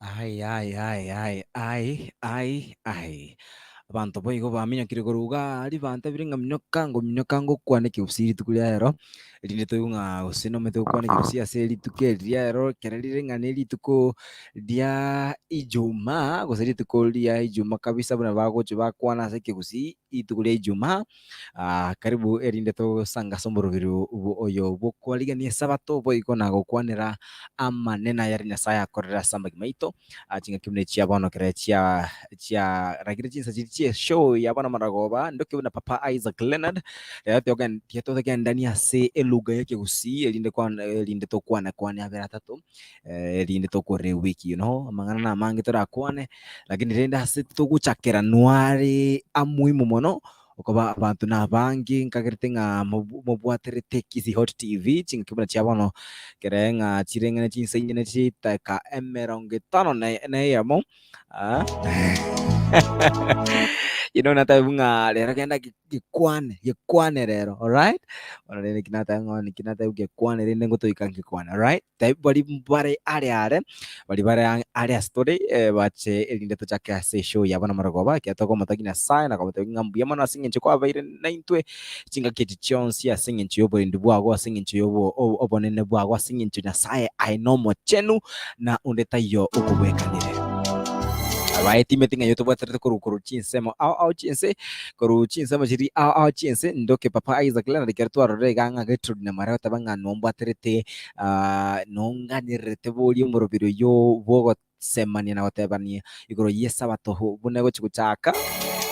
Ai, ai, ai, ai, ai, ai, ai. Abanto boigo baminyokire korwa iga aria bantebire ng'a minyoka ngo minyoka ngokwane ekegusii rituko ria ero, erinde toigwe ng'a gose nomanyete gokwana ekegusii ase rituko eri ria ero ekere rire ng'a na erituko ria ijumaa gose rituko ria ijumaa kabisa buna bagocha bakwana ase ekegusii rituko ria ijumaa. Karibu erinde tosange ase omoroberi oyo bw'okwarigania esabato boigo na gokwanera amanene ayare Nyasaye akorire ase amagima aito. Chingaki buna echi chia bono ekere chia chiaragire chinsa chiria chie show ya bono maragoba ndoke buna Papa Isaac Leonard rero togen tiga togendanie ase eluga ya ekegusii erinde kwana erinde tokwane kwane abere atato erinde tokore ewiki you know amang'ana na amange torakwane lakini rende ase togochakera nware amuhimu mono okoba abanto na abange nkagerete ng'a mobwaterete Kisii Hot TV chingaki buna chia bono kere ng'a chireng'ane chinsa inye ne chidakika emerongo etano na eyemo. You know natebiwu ng'a rero genda gekwane, gekwane rero, alright? Bono rende naki nateba ng'a naki natebiwu gekwane rende ngotoika ngekwane, alright? Tebi baria bare are are, baria bare ang'e are ase tore, bache erinde tochake ase eshow ya bono marogoba, ekiagera tokomotogia Nyasaye na komotebia ng'a mbuya mono ase eng'encho kwabeire naintwe chingaki echi chionsi, ase eng'encho y'oborendi bwago, ase eng'encho y'obo obonene bwago, ase eng'encho Nyasaye aye nomochenu, na onde taiyo okobwekanire. Alright, timeti ng'a tobwaterete korwa korwa chinsemo ao ao chiense, korwa chinsemo chiria ao ao chiense, ndoke Papa Isaac Leonard ekero twarorire iga ng'a Gertrude Nyamware agoteba ng'a nombwaterete nonganyererete boria omoroberi oyio bw'ogosemania na gotebania igoro y'Esabato buna egochia gochaka,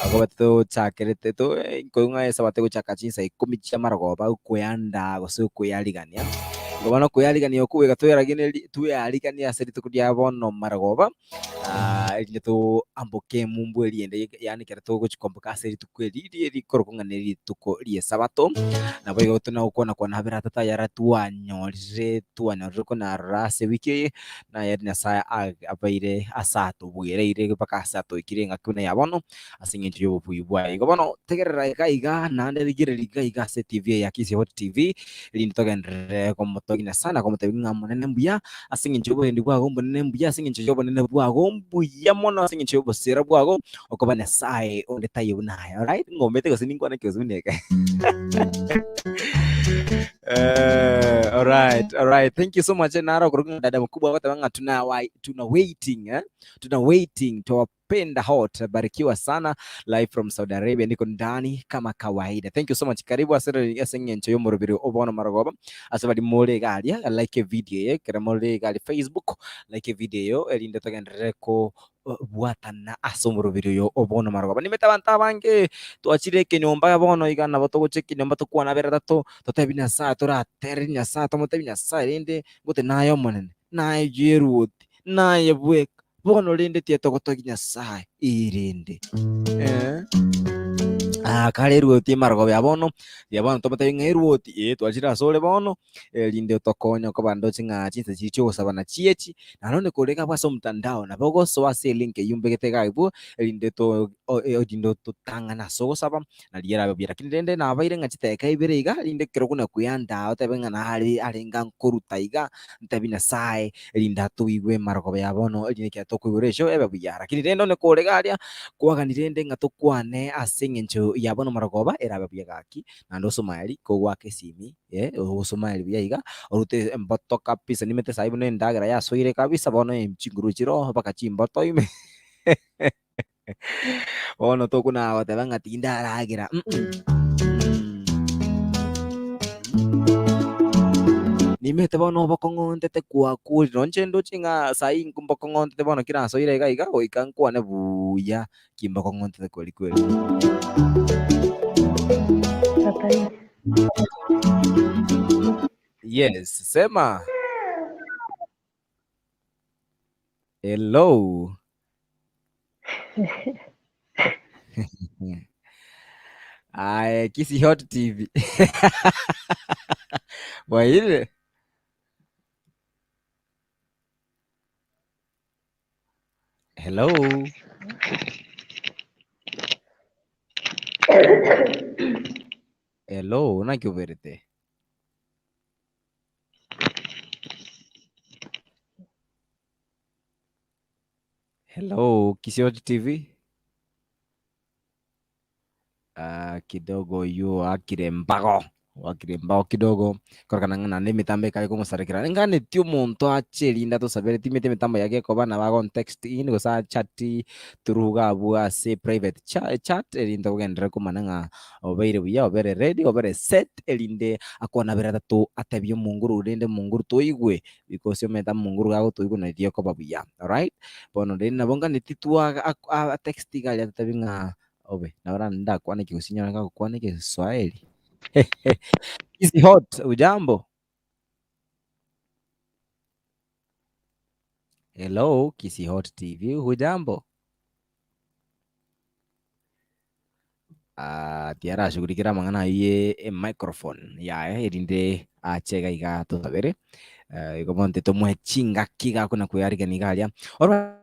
akoba tochakerete to nkoigwa ng'a Esabato egochaka chinsa ikomi chi'amarogoba okoeandaa gose okoearigania. Igo bono okoearigania okwo goika twearagenerie tweariganie ase rituko ria bono marogoba, erinde toamboke emumbu eria ende yaani ekero togochia koamboka ase rituko eri riria rikorokwa ng'a nerituko ri'Esabato. Nabo igo tuna gokwana kwana abere atato ayare twanyorire twanyorire konarora ase ewiki eye, naye Nyasae abeire ase atobwereire mpaka ase atoikire engaki buna ya bono, ase eng'encho y'obobui bwaye. Igo bono tegerera iga iga naende rigereria iga iga ase TV eye ya Kisii Hot TV, erinde togenderere komotogia Nyasae na komotebia ng'a Omonene mbuya, ase eng'encho y'oborendi bwago Omonene mbuya, ase eng'encho y'obonene bwago mbuya mono, ase eng'encho y'obosera bwago, okoba Nyasae onde taiyo buna aye. Alright, ng'omete gose ninkwane ki gose buna eke? Alright, alright. Thank you so much. Naro okoroka ng'a dada mkubwa agoteba ng'a tuna, tuna waiting, eh? Tuna waiting twawapenda hot. Barikiwa sana live from Saudi Arabia, niko ndani kama kawaida. Thank you so much. Karibu ase ase eng'encho y'omorobiri obono marogoba ase bari more iga aria like video eye kere more iga aria Facebook like video eyo erinde togenderere ko bwatana ase omorobiri oyo obono marogoba. Nimete abanto abange twachire ekenyomba bono iga nabo togocha ekenyomba tokwane abere atato totebi Nyasaye toratereri Nyasaye tomotebi Nyasaye rende ngote naye Omonene naye eruoti naye bweka bono rende tietogotogia Nyasaye erinde eh. Kare eruoti emarogoba ya bono ya bono tomotebi ng'a eruoti eh twachire asore bono erinde otokonye okoba ndoche ng'a chinsa chiria chi'ogosaba nachiechi, na nonye kore iga abwo ase omotandao nabo ogosoa ase elink eyio mbegete iga abwo, erinde to erinde ototang'ane ase ogosaba, nario erabe buya. Lakini rende nabaire ng'a chidakika ibere iga, rinde ekero buna kweandaa otebe ng'a nare arenge ankoruta iga, ntebi Nyasaye, erinde atoigwe emarogoba ya bono, erinde ekero tokoigora esho ebe buya. Lakini rende onye kore iga aria, kwagani rende ng'a tokwane ase eng'encho ya bono marogoba, erabe buya gaki, naende osomaeri kogoaka esimi. Ogosoma buya iga, orute emboto kabisa, nimete saii buna endagera yasoire kabisa, bono chinguru chire oo mpaka chimboto ime. Bono tokona goteba ng'a tindaragera Nimete bono obokong'ontete kwakurire, nonche ndoche ng'a saii mbokong'ontete bono kerasoire iga iga, goika nkwane buya ki mbokong'ontete kweri kweri. Yes, sema. Hello. Aye, Kisii Hot TV. Bwairire? Hello. Hello, naki oberete? Hello, Kisii Hot TV. Kidogo yu akire mbago wakire mbago kidogo korokana ng'a naende emitambo ekare komosarekera nganetie omonto ache erinde atosabere timete emitambo yake ekoba nabo agon text in gose achat through iga abwo ase private chat erinde togenderere komanya ng'a obeire buya obere ready obere set erinde akwane abere atato atebie omonguru rende omonguru toigwe because omanyete omonguru gagotoigwa nario ekoba buya alright. Bono rende nabo nganeti twa text iga aria atotebi ng'a obe nabo rende ndakwane ekegusii nyore ngagokwana egeswahili. Kisii Hot, hujambo? Hello, Kisii Hot TV, hujambo? Ah, tiarashughulikire amang'ana ayio ye emicrophone yaye erinde ache iga iga tosabere. Eh, igo bono tomoe chingaki iga akona koyarigania iga aria. Oro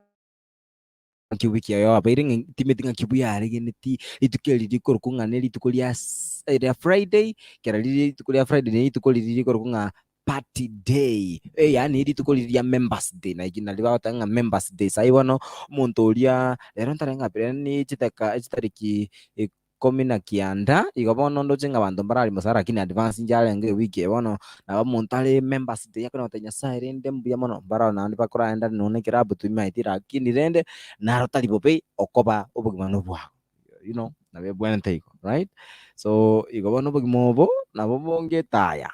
Naki wiki yaye yabeire ng'a timeti ng'aki buya aregeneti rituko eri rikorokwa ng'a nerituko ria ria Friday, ekero rire rituko ria Friday ne rituko riria rikorokwa ng'a party day, yaani rituko riria ria members day naki nario bagoteba ng'a members day. Saii bono omonto oria rero ntare ng'a ne chidaka chitariki ikomi na kianda, igo bono ndoche ng'a abanto mbarari mosara lakini advance inche arenge ewiki eye bono, nabo omonto are members day akona gotebia Nyasaye rende mbuya mono, mbaroo naende bakoraenda nonya na ekerabu toimaeti lakini rende naro tari bobe okoba obogima nobwago you know nabo ebwenerete igo right. So igo bono obogima obo nabo bonge etaya.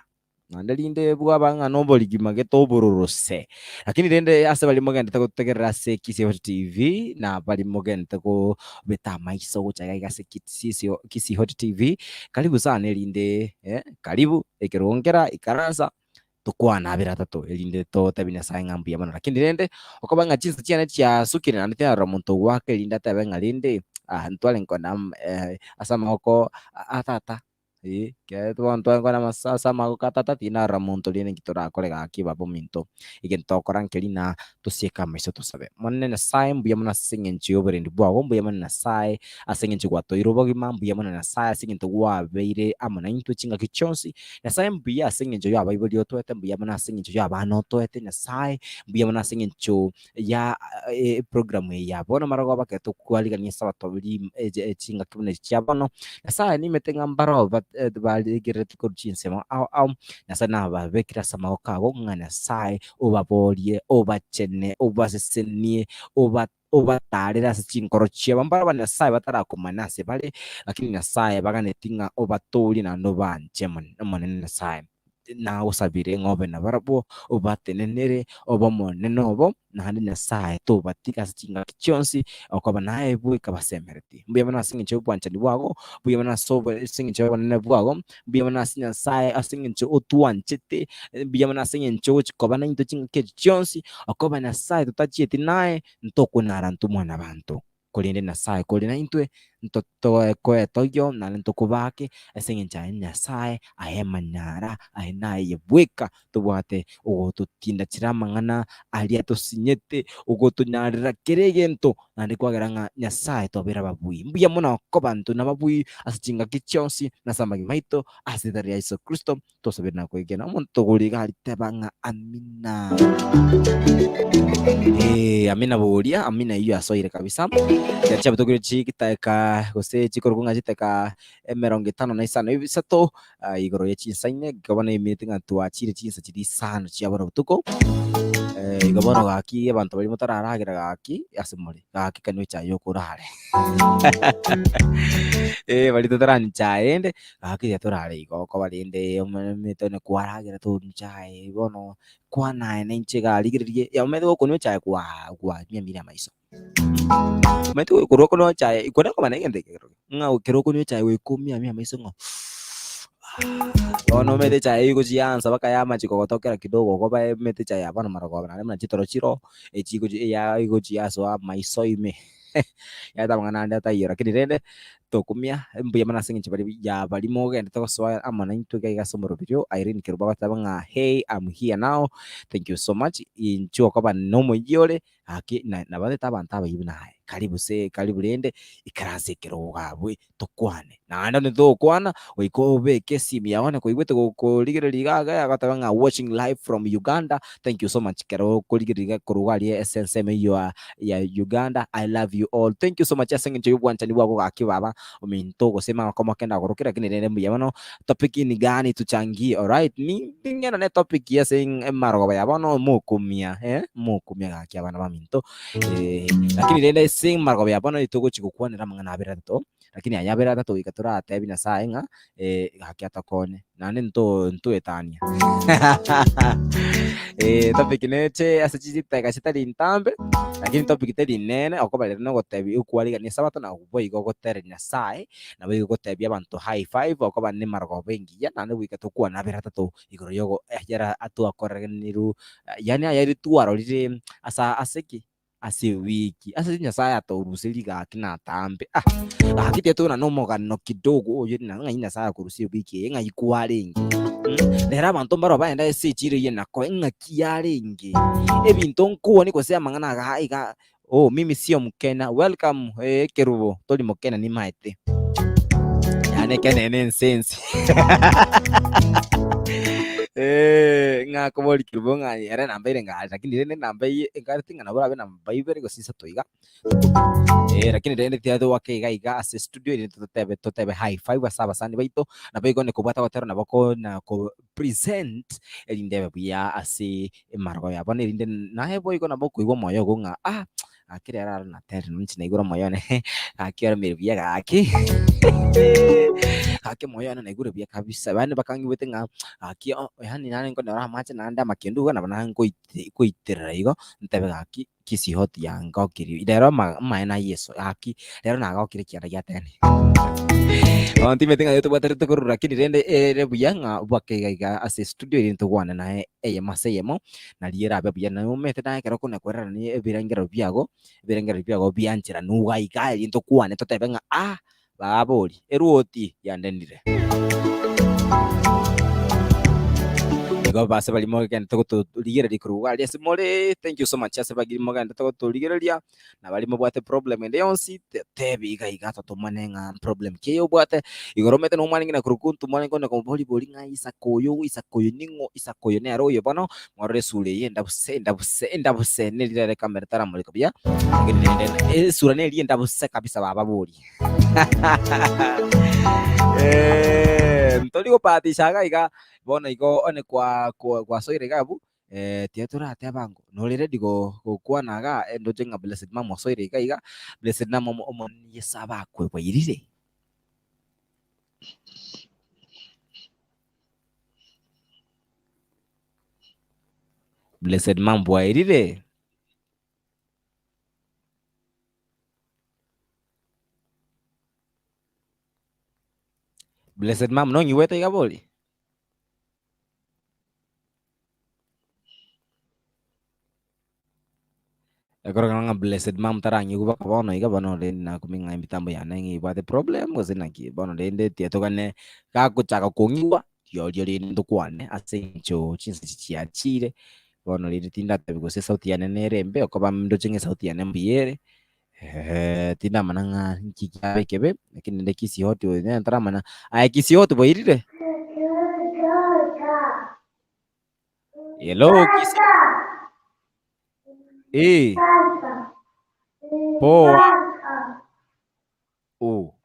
Naende rinde bwaba ng'a noborigima gete obororose. Lakini rende ase baria mogendete gotegerera ase Kisii Hot TV, na baria mogendete kobeta amaiso gocha iga iga ase Kisii Hot TV, karibu sana erinde karibu ekerogo nkera ikaransa tokwane abere atato erinde totebie Nyasaye ng'a mbuya mono. Lakini rende okoba ng'a chinsa chiane chiasukire naende tinarora omonto ogoaka erinde atebe ng'a rende ntware nkona ase amaboko a tata. Ee, ekero bono twakora amasa ase amagoko a tata, tinarora monto rende nki torakore gaki baba ominto. Egento togokora nkeri na tosieke amaiso tosabe. Monene Nyasae, mbuya mono ase eng'encho y'oborendi bwao, mbuya mono Nyasae ase eng'encho gwatoire obogima, mbuya mono Nyasae ase eng'encho gwabeire amo naintwe chingaki chionsi. Nyasae mbuya ase eng'encho y'abaibori otoete, mbuya mono ase eng'encho y'abana otoete Nyasae, mbuya mono ase eng'encho ya eprogramu eye ya bono marogoba ekero tokwarigania esabato chingaki buna echi chia bono, Nyasaye nimete ng'a mbaroo barigereretie korwa chinsemo ao ao, Nyasaye nababekire ase amaboko abo ng'a Nyasaye obaborie, obachene, obasesenie, obatarere ase chinkoro chiabo. Mbarabwo Nyasaye batarakomanya ase bare, lakini Nyasaye baganetie ng'a obatoorie naende obanche Omonene Nyasaye. Nagosabire ng'a obe nabarabwo, obatenenere obe omonene obo, naende Nyasae tobatiga ase chingaki chionsi, okoba naye bweka basemeretie. Mbuya mono ase engencho y'obwanchani bwago, mbuya mono ase ase engencho y'obonene bwago, mbuya mono ase Nyasae ase engencho otwanchete, mbuya mono ase engencho ogochia koba naintwe chingaki echi chionsi, okoba Nyasae totachieti naye, ntokonyara intwe mwanabanto. Korende Nyasae kore naintwe, ntokoetogia naende ntokobake, ase engencho aye Nyasae, aye amanyara, aye naye bweka tobwate ogototindachera amang'ana aria tosinyete, ogotonyarera kera egento, naende kwagera ng'a Nyasae twabeire ababui. Mbuya mono koba intwe nababui ase chingaki chionsi na ase amagima aito, ase erieta ria Yeso Kristo. Tosabere na kwegena omonto ore iga ariteba ng'a amina. Eh, amina boria, amina eyio yasoire kabisa. Ekero chiabutokire chidakika gose chikorokwa ng'a chidakika emerongo etano na isano isato ah, igoro ye chinsa ine, igo bono emineti ng'a twachire chinsa chiria isano chia bono botuko. Eh, igo bono gaki abanto baria motararagera gaki ase more, gaki kanywa echae yokorare. Eh, baria totaranywa echae rende, Gaki riria torare igo okoba rende omanyete onye kwaragera tonywa chae bono kwana aye na inche iga rigereria ya omanyete gokonywa echae kwa kwamiamire amaiso. Omanyete korwa okonywa echae kore koba na egento eke ng'a ekero okonywa echae goika omiamie amaiso ng'a bono omanyete echae eywo egochiansa mpaka yamachi kogotokera kidogo okoba omanyete echae ya bono marogoba naende buna chitoro chiroo echigochi eya egochi yasoa amaiso ime yaeta amang'ana ande ataiyo lakini rende. Tokumia mbuya mana ase eng'encho bari ya barimo ogendete gosoa amo naintwe iga iga ase omoroberio. Irene Kerubo agoteba ng'a hey, I'm here now, thank you so much. Inchuo okoba na omoyio ore gaki nabarete abanto abayio buna aye. Karibu se karibu rende ikaranse ekerogo iga abwe tokwane. Naende onye togokwana goika obeke esimu yago onye koigwete gokorigereria iga iga agoteba ng'a watching live from Uganda, thank you so much ekero okorigereria iga korwa iga aria ase ensemo eyio ya Uganda, I love you all, thank you so much ase eng'encho y'obwanchani bwago gaki baba ominto gose mama komoke ndagorokire lakini rende mbuya mono. Topic ni gani tuchangie, alright ning'ende ne topic ase emarogoba ya bono mokumia eh, mokumia gaki abana baminto lakini rende ase emarogoba ya bono togochi gokwanera amang'ana abere atato. Lakini aya abere atato goika toratebi Nyasaye ng'a gaki atokonye naende ntoetania. Topic neche ase chidakika chitari ntambe, lakini topic teri nene, okoba rero nogotebi okwarigania esabato na boigo ogotereria Nyasaye, nabo igo gotebia abanto high five okoba nemarogoba engiya, naende goika tokwane abere atato igoro yogo yara atwakoreranirwe, yaani ayare twarorire asa ase ki? Ase ewiki, ase Nyasaye atoruserie gaki natambe. Ah, gaki tiga na omogano kidogo oyo ng'ai Nyasaye akorusia ewiki eye ng'ai kwarenge. Rero abanto mbaro baenda ase echiro eye nakoe ng'aki yarenge. Ebinto nkooni gose amang'ana aga iga oh mimi sio mkenya welcome ekerubo tori mokenya nimaete. Yaani ekene ene ense ense. Ng'a kobori kerubo ng'a ere namba ere ng'a lakini rende namba eye enkareti ng'a nabo orabe namba ibere gose isato iga. Lakini rende tiga togoaka iga iga ase studio erinde totebe totebe high five ase abasani baito, nabo igo onye kobwata gotera nabo kona ko present erinde ebe buya ase emarogo ya bono erinde naye boigo nabo okoigwa omoyo ogo ng'a ah gaki rero aro naterire ninche naigure omoyo one gaki oremire buya gaki gaki omoyo one naigure buya kabisa yaani bakang'igwete ng'a gaki yaani nare nkonyora amache naende amakendu iga nabo nare nkoiterera igo ntebe gaki Kisii Hot yangokirie rero amaene a Yeso gaki rero nagokire ekianda gia tene. Bono timanyeti ng'a tobwaterete korwa lakini rende ere buya ng'a bwake iga iga ase studio erinde togwane naye eyemo ase eyemo nari erabe buya naye omanyete naye ekero okona kwererania ebirengerero biago, ebirengerero biago biancherane iga iga erinde tokwane totebe ng'a ah Baabori, Erwoti yandenire. Igo base baria mogendete gotorigereria korwa iga aria ase more, thank you so much ase baria mogendete gotorigereria, na baria mobwate problem ende yonsi, totebe iga iga totomane ng'a problem ki eye obwate. Igoro omanyete nigo mwarenge na korokwo intwe mwarenge konya komoboria bori ng'a Isaka oyo, Isaka oyo ning'o, Isaka oyo nere oyo bono, mwarora esura eye endabuse, endabuse, endabuse, nerire ere ekamera etaramoreka buya, lakini rende esura neria endabuse kabisa bababorie. Ntori gobahatisha iga iga, bono igo onye kwasoire iga abwo, tiga torateba ng'o nore ready gokwana igaa, ndoche ng'a Blessed mama osoire iga iga, Blessed mama omonene Yeso abakwe bwairire. Blessed mama bwairire. Blessed mum nonyigwete iga bori? Ekorokana ng'a blessed mum taranyigwe baka bono iga bono rende nakumia ng'a emitambo yane ng'a ebwate problem gose naki bono rende tiatogane gagochaka kong'igwa riorio rende ntokwane ase eng'encho chinsa echi chiachire Bono rende tindatebi gose esauti yane nere embe, okoba ndoche ng'a esauti yane mbuya ere, tindamanya ng'a nki kiabe ekebe, lakini rende Kisii Hot oyo nere ntaramanya. Aye Kisii Hot bwairire? Hello Kisii. Eh. Poa. Oh.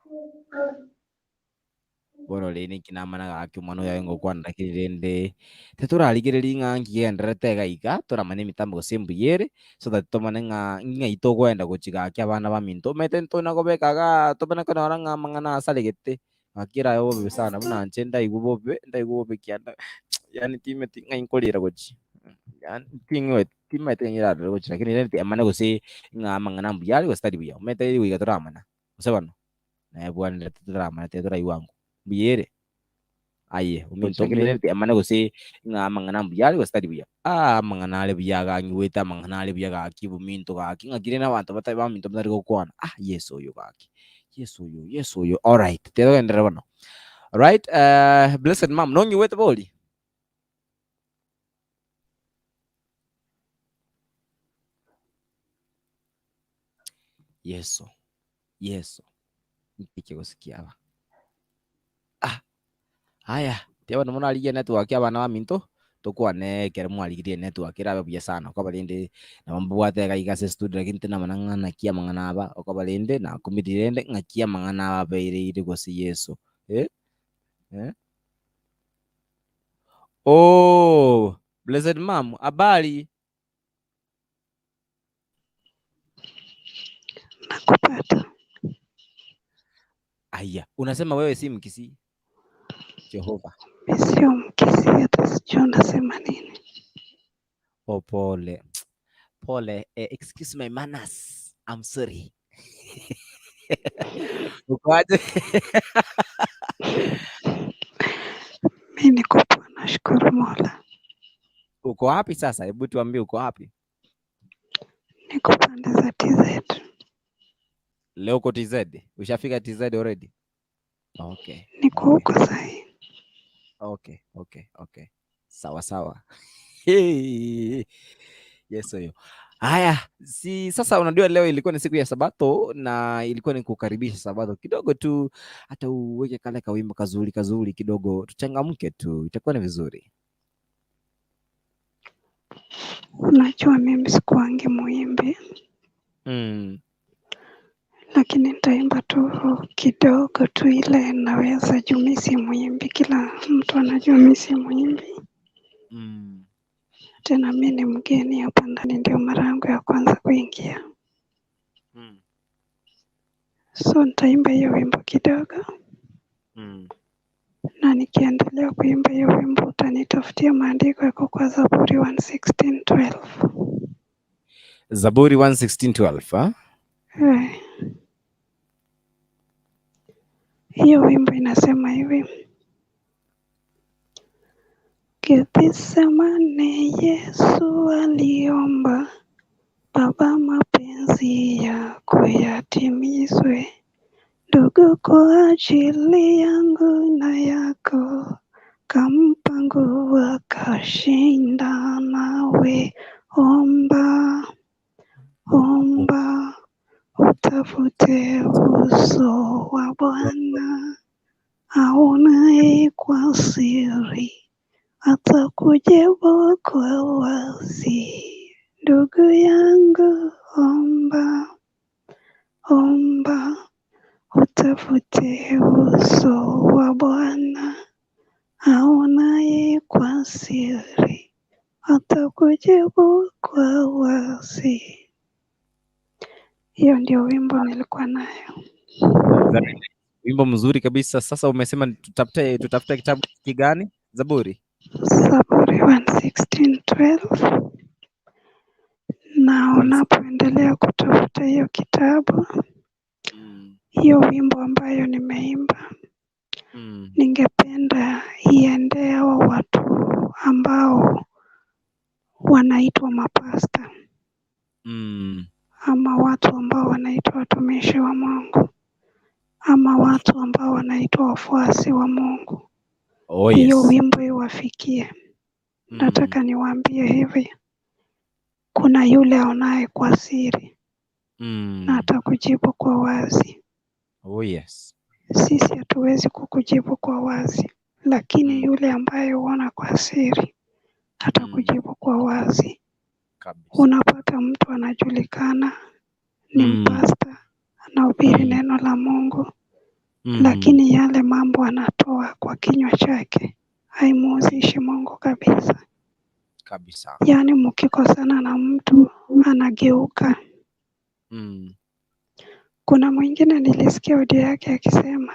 Bono rende inki namana gaki omwana oyo aye ngokwana lakini rende titorarigereria ng'a nki kegendererete iga iga, toramanye emitambo gose mbuya ere, so that tomanye ng'a ng'ai togoenda gochia gaki abana baminto. Omanyete ntona kobeka igaa tomanye konyora ng'a amang'ana asaregete, gaki erabe bobe sana buna inche ndaigwe bobe, ndaigwe bobe kianda yaani timanyeti ng'ai nkorira gochia, yaani ting'weti timanyeti ng'ai erarire gochia lakini rende tiamanya gose ng'a amang'ana mbuya are gose tari buya, omanyete goika toramanya, gose bono? Naebwanire titoramanya titoraigwa ng'o mbuya ere. Aye ominto ominto emane gose ng'a amang'ana mbuya are gose tari buya. Aa amang'ana are buya iga ng'igwete amang'ana are buya gaki bominto gaki ng'aki rende abanto batari baminto batari gokwana ah Yeso oyo gaki. Yesu uyu, Yesu uyu. All right. Terogendera bono. All right. Blessed mom, nonyiwete boli. Yesu. Yesu. Mpike gosikia aba. Ah. Haya, tiaba no mona aligia network abana ba minto tokwane kere mwaligirie network irabe buya sana okabarinde na mbwate gaiga se studio lakini tena manang'ana kia mang'ana aba okabarinde na kumidirende ng'akia mang'ana aba beire gosi Yesu. Eh? Eh? Oh, blessed mom, habari? Nakupata. Aya, unasema wewe si Mkisii? Jehova. Mimi sio Mkisii, hata sijui unasema nini. Oh, pole. Pole. Excuse my manners. I'm sorry. Uko aje? Mimi niko poa, nashukuru Mola. Uko wapi sasa? Hebu tuambie uko wapi? Niko pande za TZ. Leo uko TZ? Ushafika TZ already? Okay. Niko huko sahi. Okay, okay, okay. Sawa sawa. Hey. Yes, hiyo. Haya, si sasa unajua leo ilikuwa ni siku ya Sabato na ilikuwa ni kukaribisha Sabato kidogo tu, hata uweke kale kawimbo kazuri kazuri kidogo, tuchangamke tu, itakuwa ni vizuri. Unajua mimi sikuangi muimbi. Lakini nitaimba tu kidogo tu ile naweza, juu mimi si muimbi. Kila mtu anajua mimi si muimbi. Tena mimi ni mgeni hapa ndani, ndio mara yangu ya kwanza kuingia. So nitaimba hiyo wimbo kidogo. Na nikiendelea kuimba hiyo wimbo utanitafutia maandiko yako kwa Zaburi 116:12. Zaburi 116:12, ha? Eh. Hiyo wimbo inasema hivi: Gethsemane Yesu aliomba, Baba mapenzi yako yatimizwe, ndugu kwa ajili yangu na yako, kampa nguvu akashinda nawe. Omba, omba, utafute uso wa Bwana, aonaye kwa siri atakujibu kwa wazi. Ndugu yangu, omba, omba, utafute uso wa Bwana, aonaye kwa siri atakujibu kwa wazi. Hiyo ndio wimbo nilikuwa nayo. Wimbo mzuri kabisa. Sasa umesema tutafute kitabu kigani? Zaburi. Zaburi 116:12. Na unapoendelea kutafuta hiyo kitabu, hiyo wimbo ambayo nimeimba, ningependa iende hawa watu ambao wanaitwa mapasta. Ama watu ambao wanaitwa watumishi wa Mungu, ama watu ambao wanaitwa wafuasi wa Mungu. Oh, yes. Hiyo wimbo iwafikie. Nataka niwaambie hivi, kuna yule aonaye kwa siri na atakujibu kwa wazi. Oh, yes. Sisi hatuwezi kukujibu kwa wazi, lakini yule ambaye huona kwa siri atakujibu kwa wazi. Kabisa. Unapata mtu anajulikana ni mpasta, anahubiri neno la Mungu, lakini yale mambo anatoa kwa kinywa chake haimuhusishi Mungu kabisa. Kabisa. Yaani mkikosana na mtu anageuka. Kuna mwingine nilisikia audio yake akisema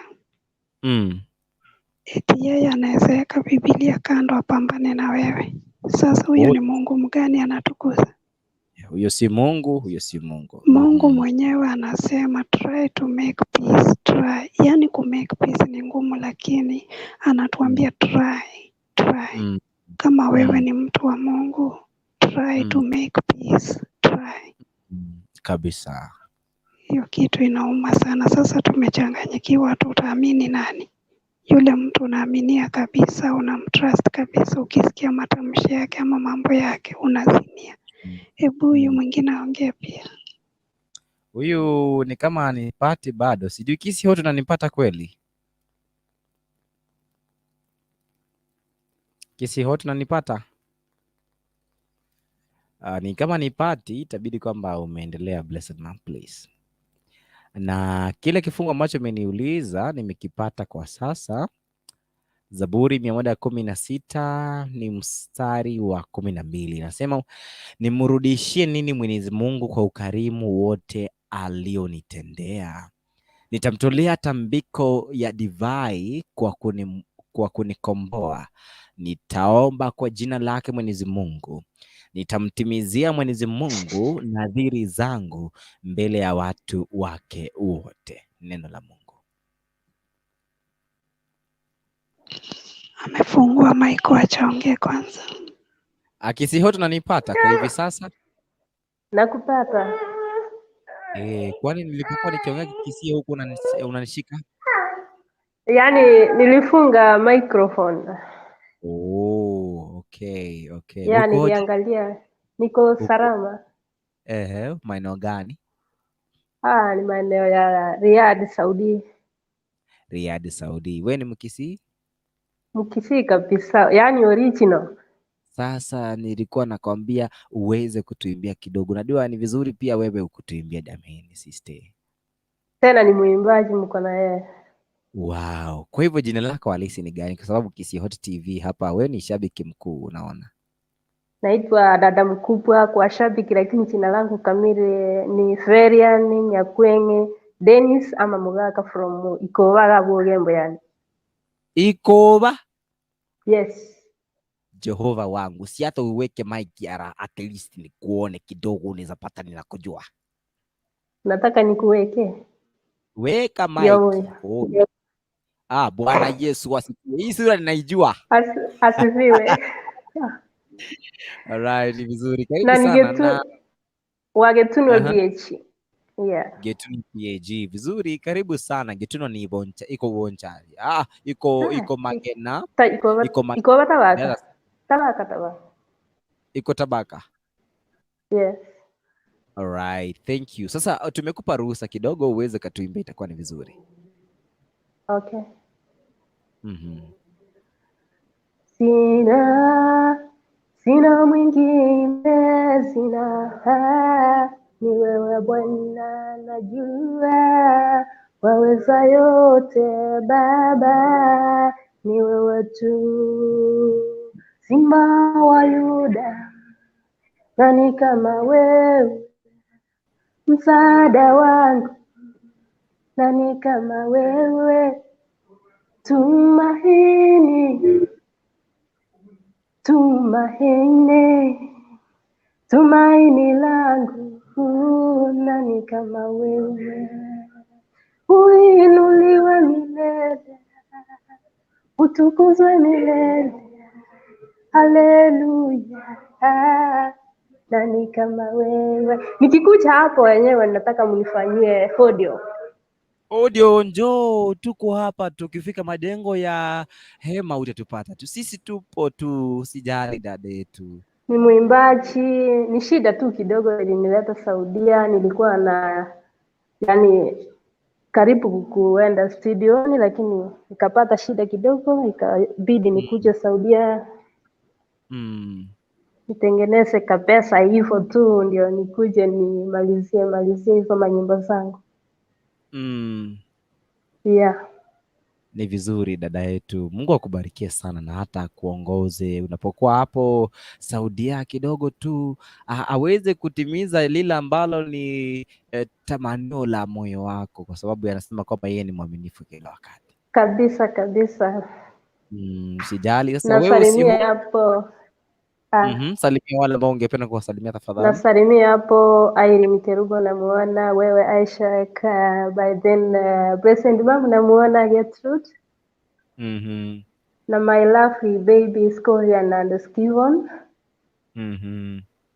eti yeye anaweza weka Biblia kando apambane na wewe. Sasa huyo ni Mungu mgani anatukuza? Huyo si Mungu, huyo si Mungu. Mungu mwenyewe anasema try to make peace, try. Yaani ku make peace ni ngumu, lakini anatuambia try, try. Kama wewe ni mtu wa Mungu, try to make peace, try. Kabisa. Hiyo kitu inauma sana. Sasa tumechanganyikiwa, tutaamini nani? Yule mtu unaaminia kabisa, unamtrust kabisa, ukisikia matamshi yake ama mambo yake unazimia. Hebu huyu mwingine aongee pia. Huyu ni kama anipati bado, sijui Kisii Hot unanipata kweli? Kisii Hot unanipata? Ni kama nipati, itabidi kwamba umeendelea. Blessed man please. Na kile kifungu ambacho umeniuliza nimekipata kwa sasa. Zaburi 116 ni mstari wa 12, inasema nimrudishie nini Mwenyezi Mungu kwa ukarimu wote alionitendea? Nitamtolea tambiko ya divai kwa kunikomboa. Nitaomba kwa jina lake Mwenyezi Mungu. Nitamtimizia Mwenyezi Mungu nadhiri zangu mbele ya watu wake wote. Neno la Mungu. Amefungua mic, acha aongee kwanza. Kisii Hot unanipata kwa hivi sasa? Nakupata. Kwani nilipokuwa nikiongea Kisii huku unanishika? Yaani nilifunga microphone. Oh, okay, okay. Ya, Ukoje? niliangalia niko salama. Ehe, maeneo gani? Ah, ni maeneo ya Riyadh, Saudi. Riyadh, Saudi. Wewe ni Mkisii? Mkisii kabisa, yaani original. Sasa nilikuwa nakwambia uweze kutuimbia kidogo. Najua ni vizuri pia wewe kutuimbia jamani, sister. Tena ni mwimbaji mko na yeye. Wow. Kwa hivyo jina lako halisi ni gani? Kwa sababu Kisii Hot TV hapa wewe ni shabiki mkuu, unaona. Naitwa dada mkubwa kwa shabiki, lakini jina langu kamili ni Ferian Nyakwenge Dennis ama Mugaka from Ikobaga Bugembo yani. Ikoba? Yes. Jehova wangu, si hata uweke mic ara at least nikuone kidogo, unaweza pata ninakujua. Nataka nikuweke. Weka mic. Yo. Oh. Ah, Bwana Yesu asifiwe. Hii sura ninaijua. Asifiwe. Alright, ni vizuri. Karibu Na ni sana Getu, na wa Getuno PH. Yeah. Getuno PAG. Vizuri, karibu sana. Getuno ni Boncha, iko Boncha. Ah, iko iko Magena, iko iko iko Tabaka. Tabaka Tabaka. Iko Tabaka. Yes. Alright, thank you. Sasa tumekupa ruhusa kidogo uweze katuimbia, itakuwa ni vizuri. Okay. Sina mwingine, sina, ni wewe Bwana, najua waweza yote Baba, ni wewe tu. Simba wa Yuda, nani kama wewe? Msaada wangu, nani kama wewe? Tumaini, tumaini, tumaini langu, nani kama wewe? Uinuliwe milele, utukuzwe milele, haleluya, nani kama wewe? Nikikuja hapo wenyewe nataka mnifanyie audio. Audio, njoo, tuko hapa. Tukifika majengo ya hema utatupata tu, sisi tupo tu, usijali dada yetu. Ni mwimbaji, ni shida tu kidogo ilinileta Saudia. Nilikuwa na yani karibu kuenda studioni, lakini nikapata shida kidogo, ikabidi nikuje Saudia nitengeneze kapesa hivyo tu, ndio nikuje nimalizie malizie hizo manyimbo zangu. Yeah. Ni vizuri dada yetu, Mungu akubarikie sana na hata akuongoze unapokuwa hapo Saudia kidogo tu aweze kutimiza lile ambalo ni tamanio la moyo wako, kwa sababu anasema kwamba yeye ni mwaminifu kila wakati. Kabisa kabisa. Sijali sasa wewe Nasalimia hapo. Salimia wale ambao ungependa kuwasalimia tafadhali. Nasalimia hapo Irene Kerubo namuona, wewe Aisha by then President Mom namuona Gertrude. Na my lovely baby Scorian and Steven.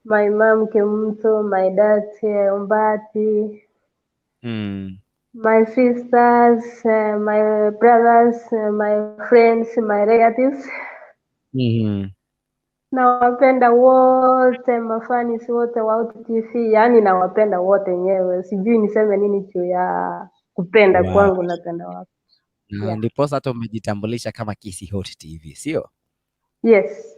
My mom Kemunto, my dad Ombati. My sisters, my brothers, my friends, my relatives. Nawapenda wote, mafanisi wote wa Hot TV, yaani nawapenda wote nyewe. Sijui niseme nini juu ya kupenda kwangu, napenda watu. Na Yeah. ndiposa hata umejitambulisha kama Kisii Hot TV, sio? Yes.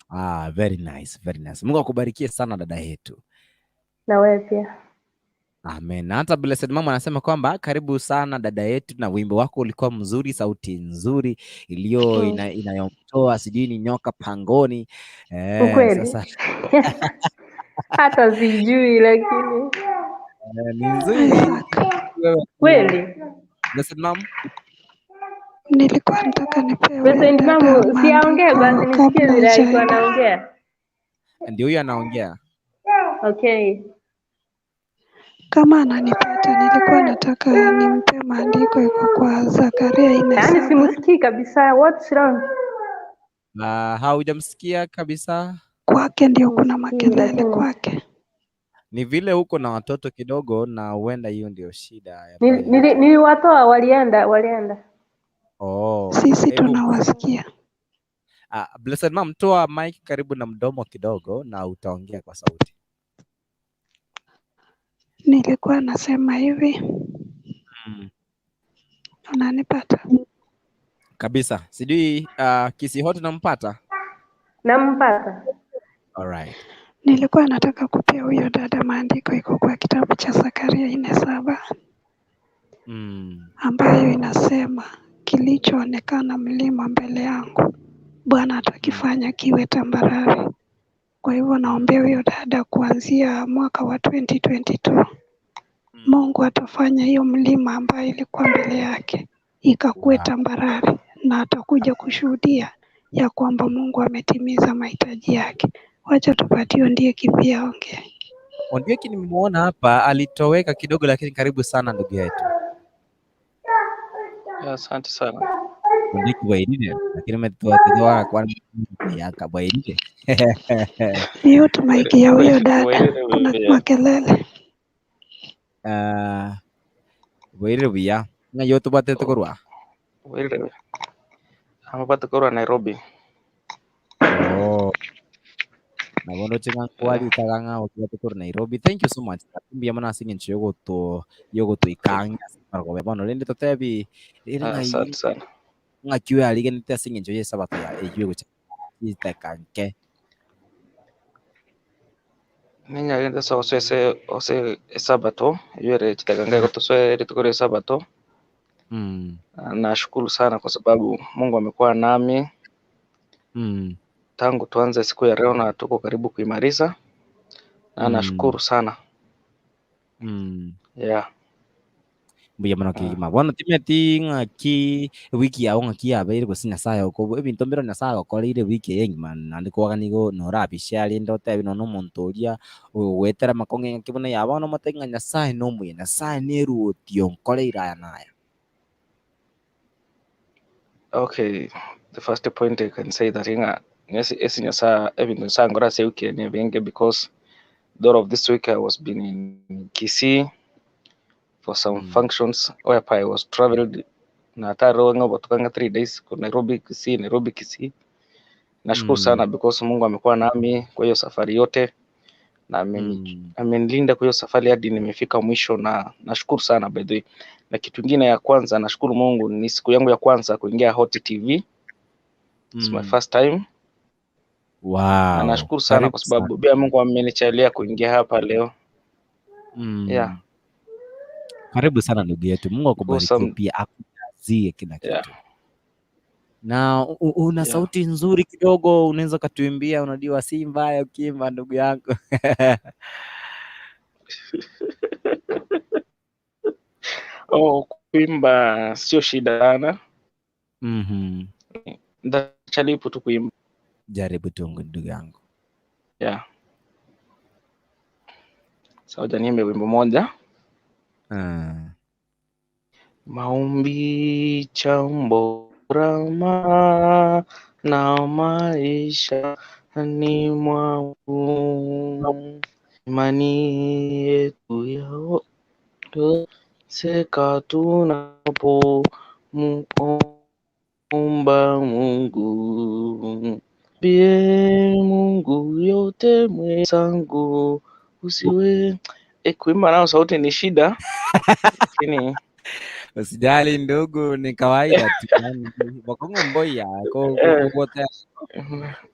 Ah, very nice, very nice. Mungu akubarikie sana dada yetu. Na wewe pia. Amen. Na hata Blessed Mama anasema kwamba karibu sana dada yetu, na wimbo wako ulikuwa mzuri, sauti nzuri iliyo inayomtoa sijui ni nyoka pangoni. Ukweli. Sasa Hata sijui lakini ni nzuri. Isaac, Wewe kweli. Blessed Mom. nilikuwa nataka nipewe Blessed dada Mom, si aongee basi maandiko nisikie kabla vile alikuwa hajaenda. anaongea. Ndio huyo anaongea. Okay. Kama ananipata, nilikuwa nataka nimpe maandiko iko kwa Zakaria nne Yaani saba. simsikii kabisa. What's wrong? Haujamsikia kabisa? Kwake ndio kuna Simsikii makelele lakini kwake. Ni vile huko na watoto kidogo, na huenda hiyo ndio shida ambayo Niliwatoa, walienda. Oh, Sisi hebu tunawasikia. Blessed Mom, toa mic karibu na mdomo kidogo na utaongea kwa sauti. Nilikuwa nasema hivi, unanipata? Kabisa. Sijui Kisii Hot nampata? Nampata. Alright. Nilikuwa nataka kupea huyo dada maandiko iko kwa kitabu cha Zakaria 4:7 ambayo inasema kilichoonekana mlima mbele yangu Bwana atakifanya kiwe tambarare. Kwa hivyo naombea huyo dada kuanzia mwaka wa 2022 Mungu atafanya hiyo mlima ambayo ilikuwa mbele yake ikakuwe tambarare, na atakuja kushuhudia ya kwamba Mungu ametimiza mahitaji yake. Wacha tupatie Ondieki pia aongee. Ondieki nimemuona hapa, alitoweka kidogo, lakini karibu sana ndugu yetu. Asante sana. Ondieki bwairire, lakini umetoa kwa yaka bwairire. Mute mic ya huyo dada, Bwairire kuna buya. makelele. Bwairire buya. Ng'a yo tubwatete korwa. Bwairire. Amabate korwa Nairobi. Oh. Nabono chinga kwali tagang'a otubwate korwa Nairobi. Thank you so much. Mbuya mono ase eng'encho yogoto yogotoikanga ase marogoba bono rende totebi rere ng'ai Asante sana. ng'aki oyarigenete ase eng'encho ya esabato ya eywo egocha chiteka nke. Ninyagende so ose ose esabato ywere chitaka gotosoe rituko rya esabato. Nashukuru sana kwa sababu Mungu amekuwa nami tangu tuanze siku ya leo na tuko karibu kuimaliza na nashukuru sana. Yeah. Mbuya mono kegima. Bono timeti ng'aki wiki yao ng'aki yabeire gose Nyasaye oko ebinto mbiro Nyasaye agokoreire wiki eye engima naende kwaga nigo norabishe arinde otebi nonya omonto oria ogwetera makong'e ng'aki buna ya bono omotebi ng'a Nyasaye nomuya, Nyasaye neruoti onkoreire aya na aya. Okay, the first point I can say that inga esi Nyasaye ebinto Nyasaye angora ase wiki ni bingi because the of this week I was been in Kisii for some functions whereby I was traveled na taro nga botukanga 3 days ku Nairobi Kisii, Nairobi Kisii. Nashukuru sana because Mungu amekuwa nami kwa hiyo safari yote na amenilinda kwa hiyo safari hadi nimefika mwisho, na nashukuru sana by the way. Na kitu kingine ya kwanza nashukuru Mungu ni siku yangu ya kwanza kuingia Hot TV. It's my first time. Wow. Na nashukuru sana Karibu kwa sababu sana. pia Mungu amenichalia kuingia hapa leo. Yeah. Karibu sana ndugu yetu. Mungu akubarikie Awesome. pia akujazie kila Yeah. kitu. Na una sauti nzuri kidogo, unaweza ukatuimbia, unajua si mbaya ukiimba ndugu yangu. Oh, kuimba sio shida sana. Nitajaribu tu kuimba. Jaribu tu ndugu yangu. Yeah. Sawa, niimbe wimbo moja. Maombi chambo rama na maisha ni mwangu, imani yetu yao Seka tunapo muomba Mungu, bie Mungu yote mwenzangu, usiwe kuimba nao sauti ni shida, lakini Usijali ndugu, ni kawaida tu. Yani bakongo mboya ko kote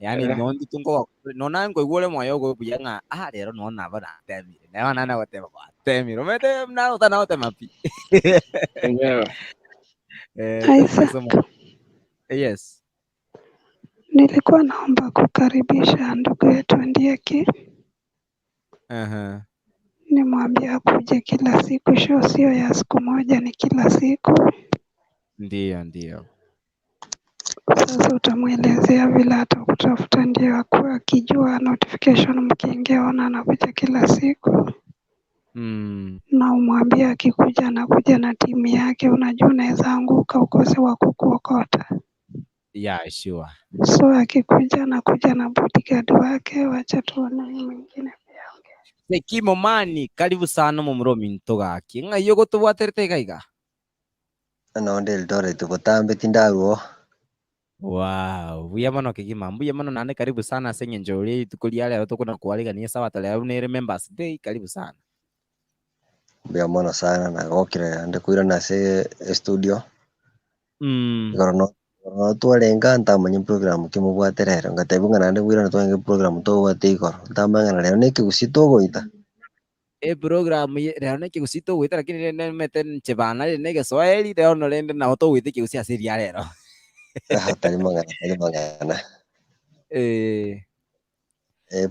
yani nondi tungo nona ngo igure moyo go buyanga ah rero nona bana temire na nana gote ba temire mete na utana ote mapi enyewe. Isaac, yes. Nilikuwa naomba kukaribisha ndugu yetu Ndieki. Nimwambie akuje kila siku, show sio ya siku moja, ni kila siku. Ndio, ndio. Sasa utamwelezea vile atakutafuta, ndio akuwe akijua notification mkiingia, ona anakuja kila siku. Na umwambie akikuja anakuja na timu yake. Unajua unaweza anguka ukose wa kukuokota. Yeah, sure. So akikuja anakuja na bodyguard wake. Wacha tuone huyu mwingine pia. Sekimo mani, karibu sana mumuromi ntogaki. Ng'a iyo gotubwaterete igaiga. Nonde Eldoret gotambeti ndaruo. Wow, mbuya mono kigima, mbuya mono nane karibu sana senye njoli tukulia leo tukuna kualigania sawa tale ne Remembrance Day, karibu sana. Mbuya mono sana na gokire ande kwira na se studio. Igoro no twarenga ntamanya program kimubwate rero ngatebu ng'a nande kwira twenge program tobwate igoro ntamanya ng'a rero nekigusi togoita. Program rero nekigusi togoita lakini nemete nchebana rene Kiswahili rero no rende nabo togoita ekigusi ase eria rero. Tari mang'ana, tari mang'ana.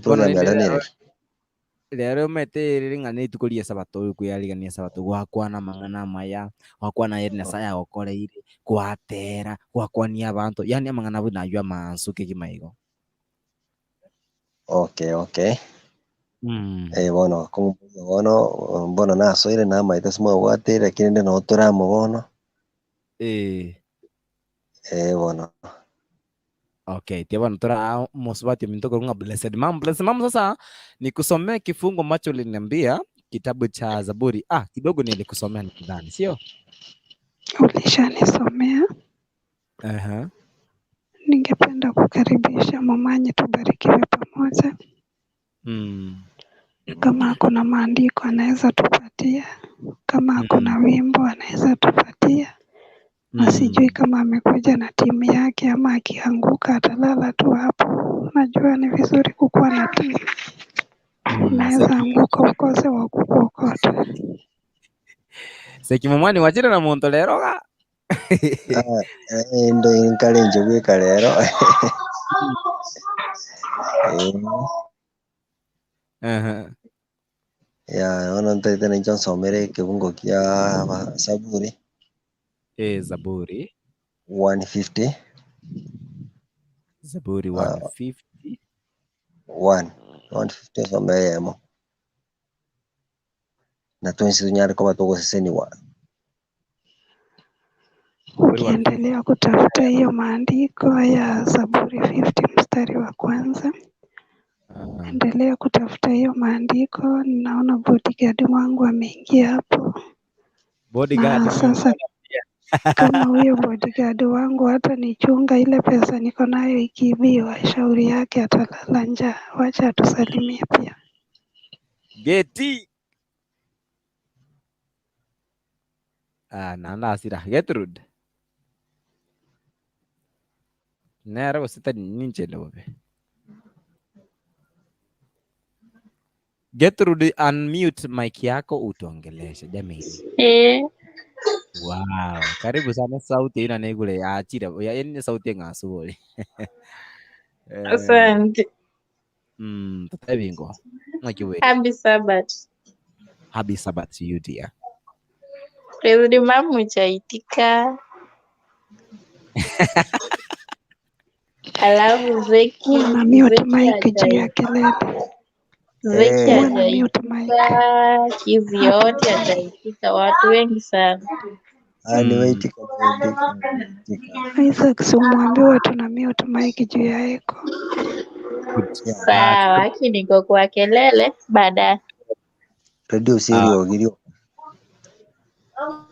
Bono Program rende ya rero rero nere. rero mete riri ng'a rituko ria sabato kwiyarigania sabato gwakwana mang'ana maya gwakwana ere Nyasaye agokoreire gwatera gwakwania abanto yani amang'ana buna aywo amansu kegima igo. Okay, okay. Bono bono bono nasoire namaete ase mwabwate lakini rende no toramo bono. Bono. Okay, tia bwana tora mosubati minto kurunga blessed mom. Blessed mom, sasa nikusomee kifungo ambacho uliniambia kitabu cha Zaburi. Kidogo nilikusomea nikidhani, sio? Ulishanisomea. Ningependa kukaribisha mamanyi, tubarikiwe pamoja. Kama kuna maandiko anaweza tupatia, kama kuna wimbo anaweza tupatia. Na sijui kama amekuja na timu yake ama akianguka atalala tu hapo. Najua ni vizuri kukuwa na timu. Unaweza anguka ukose wa kukuokota. Sekimomani wachire na muntu rero ga. Ndo encourage gwika rero. Ya, ono ntaite nincho nsomere kibungo kia Zaburi. Zaburi 150. Zaburi 150. 150 nsomere yemo. Na twensi tunyare kwa tugoseseniwa. Ukiendelea kutafuta hiyo maandiko ya Zaburi 50 mstari wa kwanza. Endelea kutafuta hiyo maandiko. Ninaona bodyguard wangu ameingia hapo. Bodyguard. Na sasa kama huyo bodyguard wangu hata nichunga ile pesa niko nayo ikiibiwa, shauri yake atalala njaa. Wacha atusalimie pia. Geti. Naona hasira. Gertrude. Nera gosita ninche lobe. Gertrude, unmute mic yako utuongeleshe jamii. Wow, karibu sana sauti ina negule achira ya ene sauti ngasubole. Asante. Tutabingo. Mwakiwe. Happy Sabbath. Happy Sabbath to you dear. President Mamu chaitika. Alafu Zeki Wana mute mic juu ya kelele. Zeki Wana mute mic. hajaitika, Kizi yote hajaitika, watu wengi sana. Niwaitika. Isaac, si umwambiwa tuna mute mic juu ya echo. Sawa, lakini niko kwa kelele baadaye. Radio serio girio.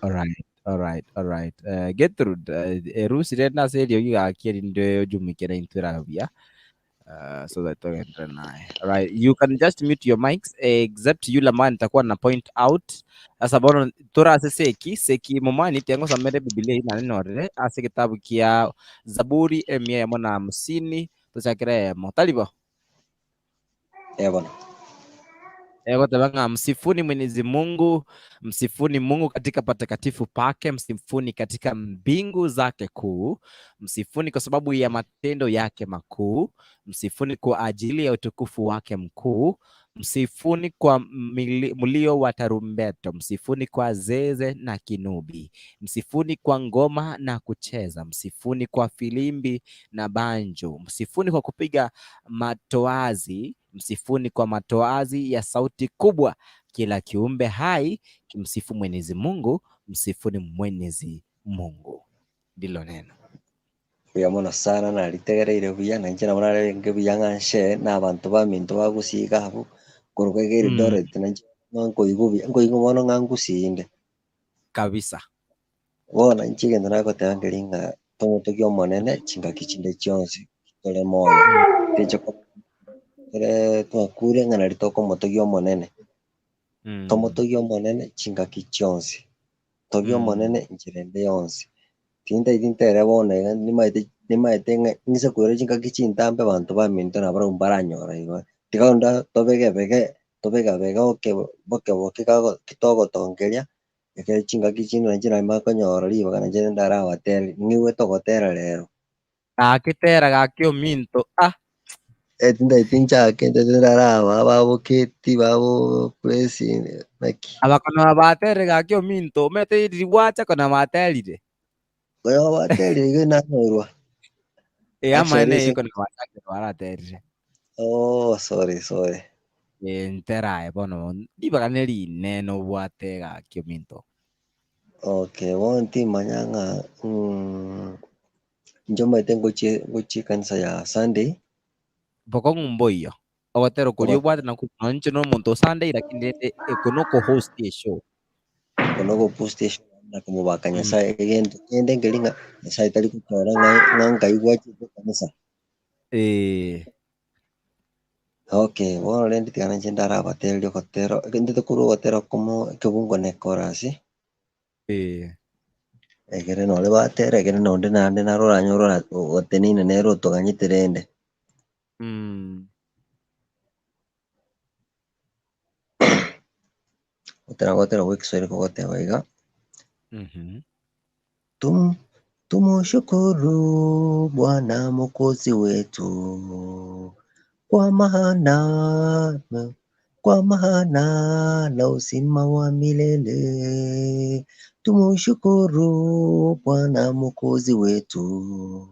Alright, alright, alright. Gertrude, erusire nase eriogi gaki erinde ojumikere intwe so that togendere naye. Alright, you can just mute your mics except yule ambaye nitakuwa na point out. Sasa bono turase seki seki momani tengo samere Biblia ina norere ase kitabu kia Zaburi 150 tuchakire emo talibo. Bwana. Ego msifuni Mwenyezi Mungu, msifuni Mungu katika patakatifu pake, msifuni katika mbingu zake kuu, msifuni kwa sababu ya matendo yake makuu, msifuni kwa ajili ya utukufu wake mkuu, msifuni kwa mlio wa tarumbeto, msifuni kwa zeze na kinubi, msifuni kwa ngoma na kucheza, msifuni kwa filimbi na banjo, msifuni kwa kupiga matoazi, msifuni kwa matoazi ya sauti kubwa. Kila kiumbe hai kimsifu Mwenyezi Mungu, msifuni Mwenyezi Mungu. Ndilo neno. Buya mono sana naritegereire buya na inche nabo narenge buya ng'a nshare na abanto baminto bagusiga abwo korwa iga Eldoret na inche ng'a nkoigwa buya nkoigwa bono ng'a ngusinde. Kabisa. Bono inche egento nagoteba nkeri ng'a tomotoki omonene chingaki chinde chionsi tore moyo. Tinche tore twakure ng'a nari tokomotogia omonene. Tomotogia omonene chingaki chionsi. Togia omonene enchera ende yonsi. Tintaiti ntere bono iga nimaete ng'a ng'ise koira chingaki chintambe abanto baminto nabo mbaranyora igo. Tiga onde tobegebege tobegabega oke boke boke kago kitogotongeria ekero chingaki chinde nainche nari makonyora ribaga nainche ndarabatebi ng'igwe togotera rero. Gakitera gaki ominto ah. Tintaiti nchake ntaete ndaraba baboketi babo place naki. Abakona batere gaki ominto omete rigwacha kona baterire. Oyo baterire igo nanyorwa. Ama ne kona bachakire baraterire. Oh, sorry, sorry. Nterae bono ribaga neri nobwate gaki ominto. Okay, bono ntimanya ng'a inche omanyete ngochie ekanisa ya Sunday. Bokong'u mboiyo. Ogotera koria obwate naku nonche no omonto Sunday lakini rende eko noko host eshow. Eko noko post eshow na komobaka Nyasaye egento kende nkeri ng'a Nyasaye tari gochora ng'a nkai gwachete ekanisa. Okay, bono rende tiga nainche ndarabatereria ogotera ntete korwa ogotera komo ekebungo na ekorasi. Egere nore batera egere nonde naende naro oranyore otenene nere otoganyete rende. Gotera gotera gwa Kiswahili kogoteba iga. Tumushukuru Bwana Mwokozi wetu kwa maana na uzima wa milele. Tumushukuru Bwana Mwokozi wetu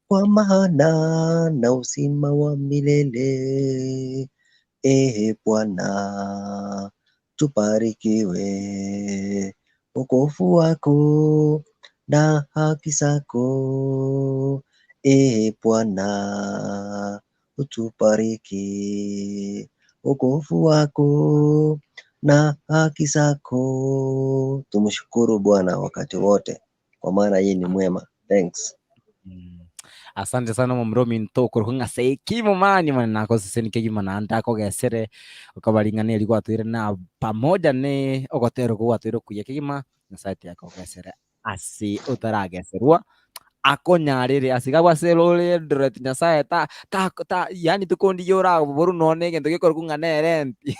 kwa maana na uzima wa milele. Ehe Bwana, tubarikiwe wokovu wako na haki zako. Ehe Bwana, utubariki wokovu wako na haki zako. Tumshukuru Bwana wakati wote kwa maana yeye ni mwema. Thanks. Asante sana momromi ntokoro ng'a seikimo mani manako siseni kegima na ndako gesere ukabaringania liko atwire na pamoja ne ogotero ko atwire kuya kegima na site yako gesere asi utarageserwa akonyarire asigabwa selole ndret Nyasaye ta ta ta yani tukondi yora boru none gento gikor kung'a nerenti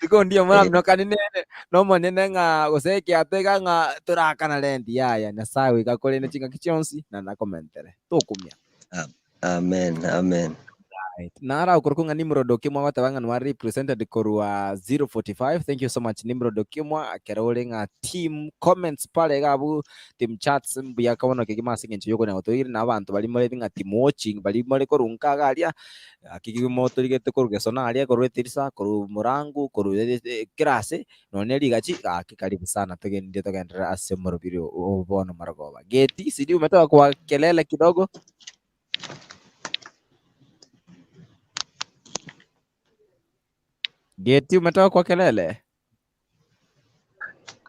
tukondi mara no kanine no monene ng'a goseke atega ng'a turakana rendi yaya Nyasaye wikakore ne chinga kichonsi na nakomentere tukumia. Amen, amen. Right. Nara ukorkunga Nimrod Okimwa watabanga nwa represented korwa 045. Thank you so much Nimrod Okimwa kerole nga team comments pale gabu team chats mbuya kabono kegima singencho yoko na otoire na abantu bali more nga team watching bali more korunka garia akigimo torigete korugesona aria korwetirisa koru murangu koru kirase none ligachi karibu sana tugende tugendera ase murubiri obono maragoba geti sidi umetoka kwa kelele kidogo. Geti umetoka kwa kelele?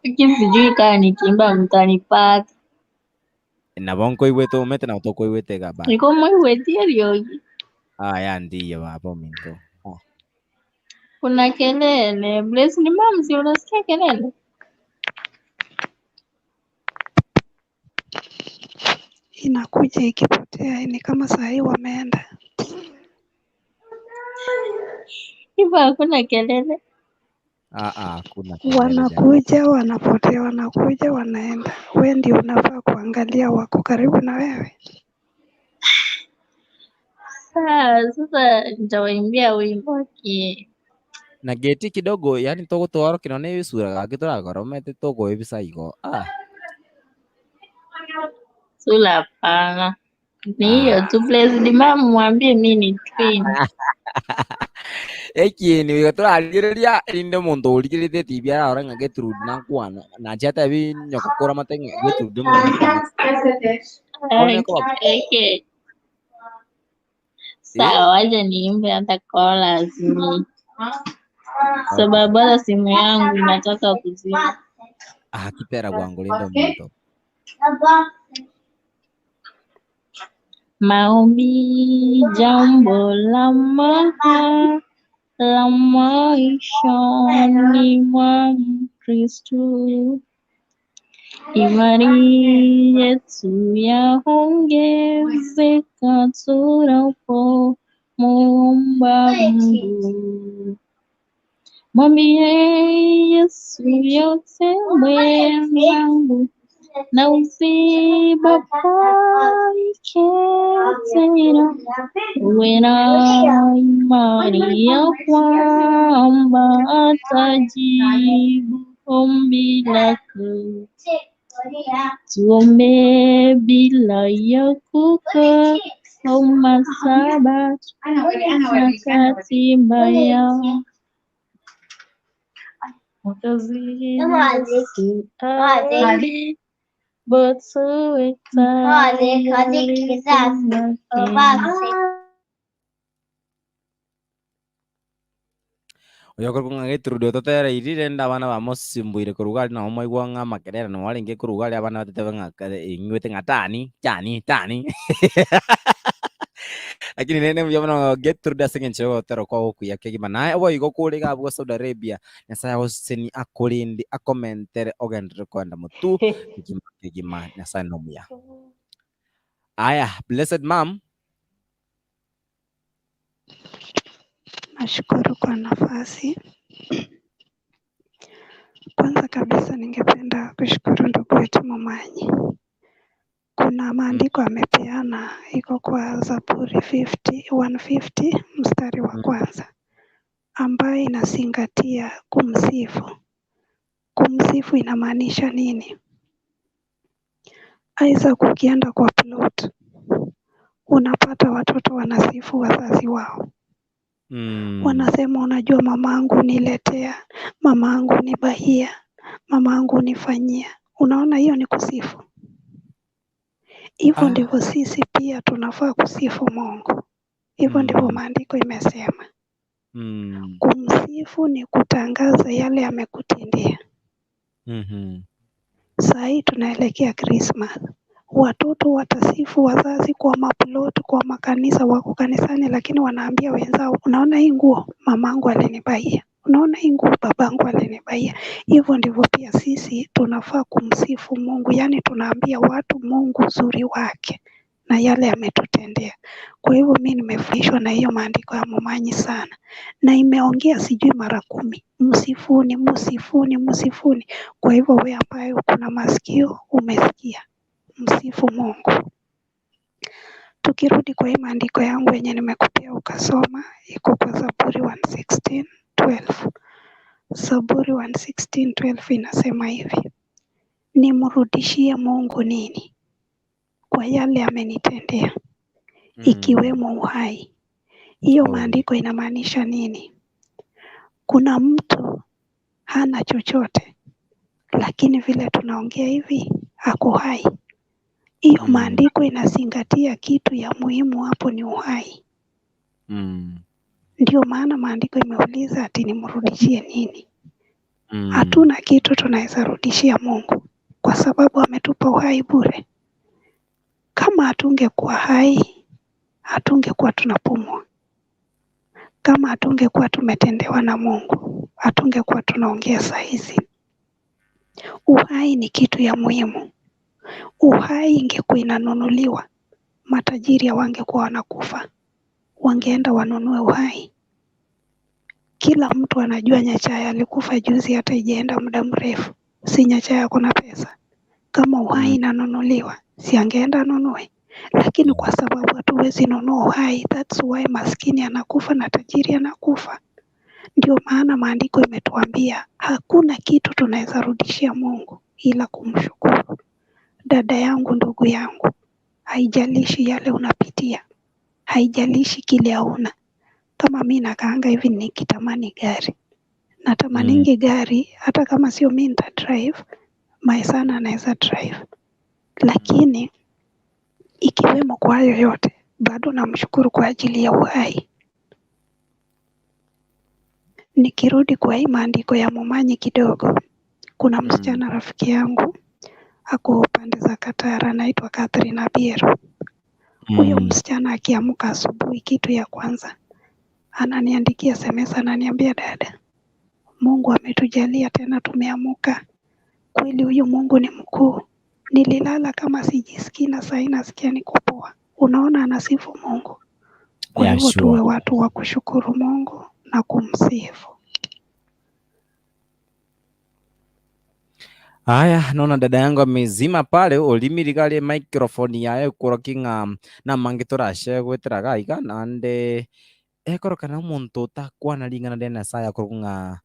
Lakini sijui kama nikiimba mtanipata. Nabo nkoigwete omete nabo tokoigwete gaba. Niko mwiwetie riogi. Aya ndiyo baba minto. Ah. Kuna kelele. Bless ni mom, si unasikia kelele? Inakuja ikipotea, ni kama saa hii wameenda. Hivyo hakuna kelele. Ah ah, kuna kelele jamani. Wanakuja wanapotea, wanakuja wanaenda. We ndio unafaa kuangalia wako karibu na wewe. Sasa nitawaimbia wimbo ki Na geti kidogo, yani togotwaro kino ne isura gake torakoromete tokoebisa igo. Ah. Sula hapana. Ni hiyo Ah. tu Bless ni mom, mwambie mi ni twin. Eki ni turarigereria rinde omonto origerete TV ararora ng'a Gertrude nakwana nache atebi nyokokora mate ng'a Gertrude omonto one ko Okay. Sawa, wacha niimbe hata chorus ni sababu hata simu yangu inataka kuzima. Ah, kitera bwangu rinde omonto. Maombi jambo la maana la maishani mwa Mkristo, imani yetu yaongezeka tunapomuomba Mungu. Mwambie Yesu yote mwenzangu, na usibabaike tena, uwe na imani ya kwamba atajibu ombi lako. Tuombe bila ya kukoma, Sabato nyakati mbaya. Mwokozi Yesu alipo tuwe tayari kumwamini. Oyo korwa ng'a Gertrude ototereirire rende abana bamosimbuire korwa gari nabo mwaigwa ng'a amakerera nabo arenge korwa gari abana batete ng'a ing'wete ng'a tani tani tani. Lakini nene mbuya mono Gertrude ase eng'encho yogotera kwa gokuya kegima naye oboigo kore iga abwo Saudi Arabia Nyasaye agoseseni akorende akomentere ogenderere koenda motu kegima kegima Nyasaye nomuya. Aya, blessed mom. Nashukuru kwa nafasi. Kwanza kabisa ningependa kushukuru ndugu wetu Momanyi. Kuna maandiko amepeana, iko kwa Zaburi 50, 150 mstari wa kwanza, ambaye inazingatia kumsifu. Kumsifu inamaanisha nini? Isaac, ukienda kwa plot unapata watoto wanasifu wazazi wao. Wanasema unajua mamangu niletea, mamangu nibahia, mamangu nifanyia. Unaona, hiyo ni kusifu. Hivyo ndivyo sisi pia tunafaa kusifu Mungu. Hivyo ndivyo maandiko imesema. Kumsifu ni kutangaza yale amekutendea. Saa hii tunaelekea Christmas. Watoto watasifu wazazi kwa maplot, kwa makanisa, wako kanisani lakini wanaambia wenzao, unaona hii nguo mamangu alinibaia, unaona hii nguo babangu alinibaia. Hivyo ndivyo pia sisi tunafaa kumsifu Mungu, yaani tunaambia watu Mungu uzuri wake na yale ametutendea. Kwa hivyo mi nimefurahishwa na hiyo maandiko ya Momanyi sana, na imeongea sijui mara 10, msifuni, msifuni, msifuni. Kwa hivyo we ambaye uko na masikio umesikia, msifu Mungu. Tukirudi kwa hii maandiko yangu yenye nimekupea ukasoma, iko kwa Zaburi 116:12. Zaburi 116:12 inasema hivi: nimrudishie Mungu nini kwa yale amenitendea, ikiwemo uhai. Hiyo maandiko inamaanisha nini? Kuna mtu hana chochote, lakini vile tunaongea hivi ako hai. Hiyo maandiko inazingatia kitu ya muhimu hapo ni uhai. Ndio maana maandiko imeuliza ati nimrudishie nini. Hatuna kitu tunaweza rudishia Mungu kwa sababu ametupa uhai bure. Kama hatungekuwa hai, hatungekuwa tunapumua. Kama hatungekuwa tumetendewa na Mungu, hatungekuwa tunaongea saa hizi. Uhai ni kitu ya muhimu. Uhai ingekuwa inanunuliwa, matajiri hawangekuwa wanakufa, wangeenda wanunue uhai. Kila mtu anajua Nyachae alikufa juzi, hata ijaenda muda mrefu. Si Nyachae ako na pesa? Kama uhai inanunuliwa, si angeenda anunue? Lakini kwa sababu hatuwezi nunua uhai, that's why maskini anakufa na tajiri anakufa. Ndio maana maandiko imetuambia hakuna kitu tunaweza rudishia Mungu ila kumshukuru. Dada yangu, ndugu yangu, haijalishi yale unapitia, haijalishi kile hauna. Kama mi nakaanga hivi nikitamani gari, natamaningi gari, hata kama sio mi nita drive, my son anaweza drive, lakini ikiwemo kwa hayo yote, bado namshukuru kwa ajili ya uhai. Nikirudi kwa hii maandiko ya Momanyi kidogo, kuna msichana rafiki yangu ako pande za Katara, anaitwa Catherine Abiero. Huyo msichana akiamka asubuhi, kitu ya kwanza ananiandikia SMS, ananiambia dada, Mungu ametujalia tena tumeamuka. Kweli huyu Mungu ni mkuu. Nililala kama sijisikii na saa hii nasikia niko poa. Unaona, anasifu Mungu. Kwa Yeah, hivyo tuwe sure. watu wa kushukuru Mungu na kumsifu. Aya, naona dada yangu amezima pale ulimirikale microphone yaye kurokinga na mangi turashe gweteraga iga nande ekorokana omonto otakwana ring'ana ria Nyasaye akorokong'a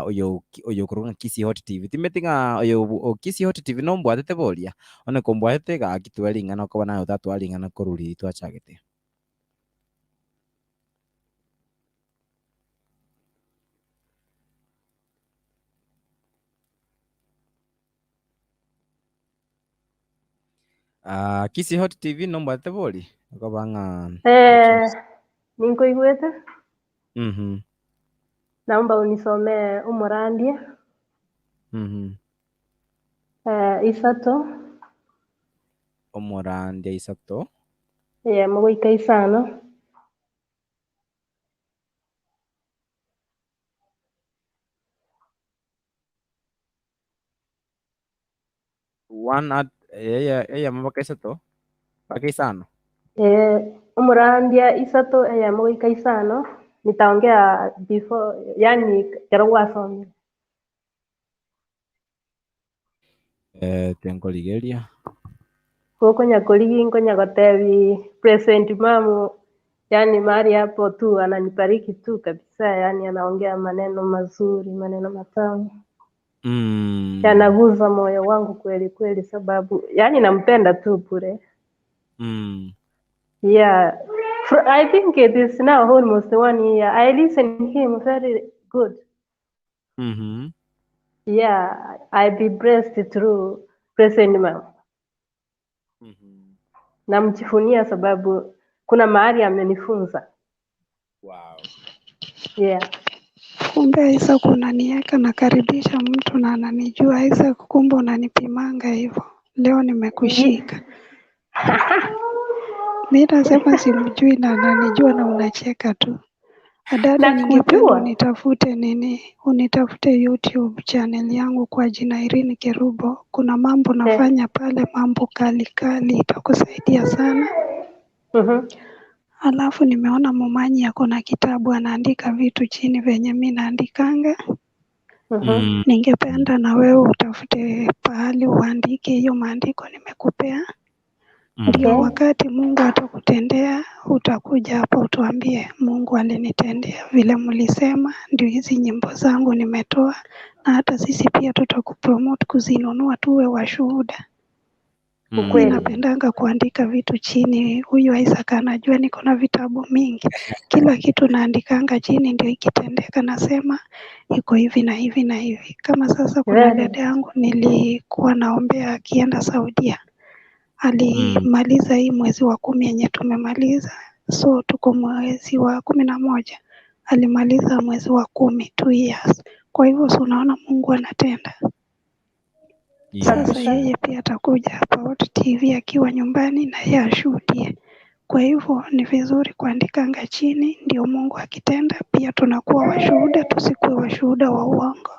oyo oyo okorokong'a Kisii Hot TV timeti ng'a oyo o Kisii Hot TV nombwatete boria one kombwatete gaki twe ring'ana okoba naye otatwara ring'ana korwa riria twachagete. Kisii Hot TV nombwatete bori okoba ng'a Ninkuiguĩte. Naomba unisomee umurandie isato Omorandia isato eyemo goika isano. One at eyemo mpaka isato mpaka isano. Umurandia isato eyemo goika isano nitaongea before, yani kero gwasomire. Tenkorigeria Gokonya korigi nkonya gotebi present mamu, yani mahali hapo tu ananibariki tu kabisa, yani anaongea maneno mazuri, maneno matamu yanaguza moyo wangu kweli kweli, sababu yani nampenda tu bure. Yeah, I think it is now almost 1 year. I listen him very good. Yeah, I be blessed through present mom. Namjivunia sababu kuna mahali amenifunza. Wow. Yeah. Kumbe Isaac unanieka nakaribisha mtu na ananijua Isaac, kumbe unanipimanga hivyo. Leo nimekushika. Mi nasema simjui na ananijua na unacheka tu. Dada, ningependa Nakujua. unitafute nini, unitafute YouTube channel yangu kwa jina Irene Kerubo. Kuna mambo nafanya pale, mambo kali kali, itakusaidia sana. Alafu nimeona Momanyi ako na kitabu anaandika vitu chini venye mi naandikanga. Ningependa na wewe utafute pahali uandike hiyo maandiko nimekupea. Ndio wakati Mungu atakutendea, utakuja hapa utuambie Mungu alinitendea vile mlisema, ndio hizi nyimbo zangu nimetoa, na hata sisi pia tutakupromote kuzinunua, tuwe washuhuda. Mi napendanga kuandika vitu chini. Huyu Isaac anajua niko na vitabu mingi, kila kitu naandikanga chini, ndio ikitendeka nasema iko hivi na hivi na hivi. Kama sasa kuna dada yangu nilikuwa naombea akienda Saudia, alimaliza hii mwezi wa 10 yenye tumemaliza, so tuko mwezi wa 11, alimaliza mwezi wa 10, 2 years. Kwa hivyo si unaona Mungu anatenda. Sasa Yes. Kabisa. yeye pia atakuja hapa Hot TV akiwa nyumbani na yeye ashuhudie. Kwa hivyo ni vizuri kuandikanga chini, ndio Mungu akitenda pia tunakuwa washuhuda, tusikuwe washuhuda wa uongo.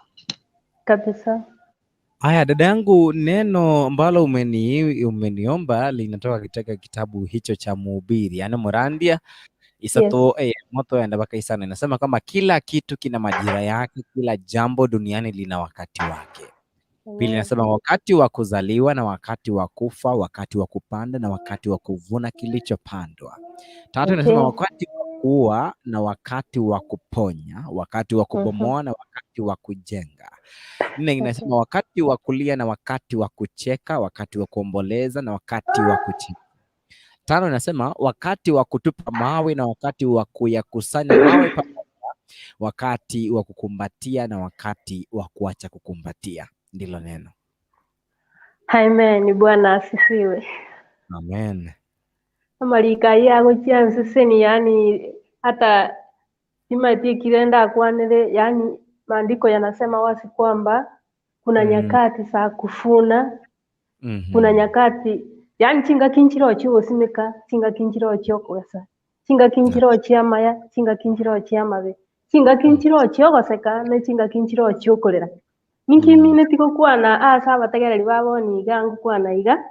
Kabisa. Haya, dada yangu, neno ambalo umeniomba linatoka katika kitabu hicho cha Mhubiri, yaani Murandia Yes. isato moto enda mpaka isano. Inasema kwamba kila kitu kina majira yake, kila jambo duniani lina wakati wake. Pili Amen. inasema wakati wa kuzaliwa na wakati wa kufa, wakati wa kupanda na wakati wa kuvuna kilichopandwa. Tatu inasema Okay. wakati wa kuua na wakati wa kuponya, wakati wa kubomoa na wakati wa kujenga. Nne Okay. inasema wakati wa kulia na wakati wa kucheka, wakati wa kuomboleza na wakati wa kucheka. Tano inasema wakati wa kutupa mawe na wakati wa kuyakusanya mawe pamoja, wakati wa kukumbatia na wakati wa kuacha kukumbatia. Ndilo neno. Amen. Bwana asifiwe. Amen. Amarika yago chianseseni yani hata imatikire ndakwanire, yani maandiko yanasema wazi kwamba kuna nyakati za kufuna, kuna nyakati yani chingaki nchiro chiogosimeka, chingaki nchiro chiokogesa, chingaki nchiro chiamaya, chingaki nchiro chiamabe, chingaki nchiro chiogoseka na chingaki nchiro chiokorera. Ninkimine tigokwana ase abategereri babo niga ngokwana iga.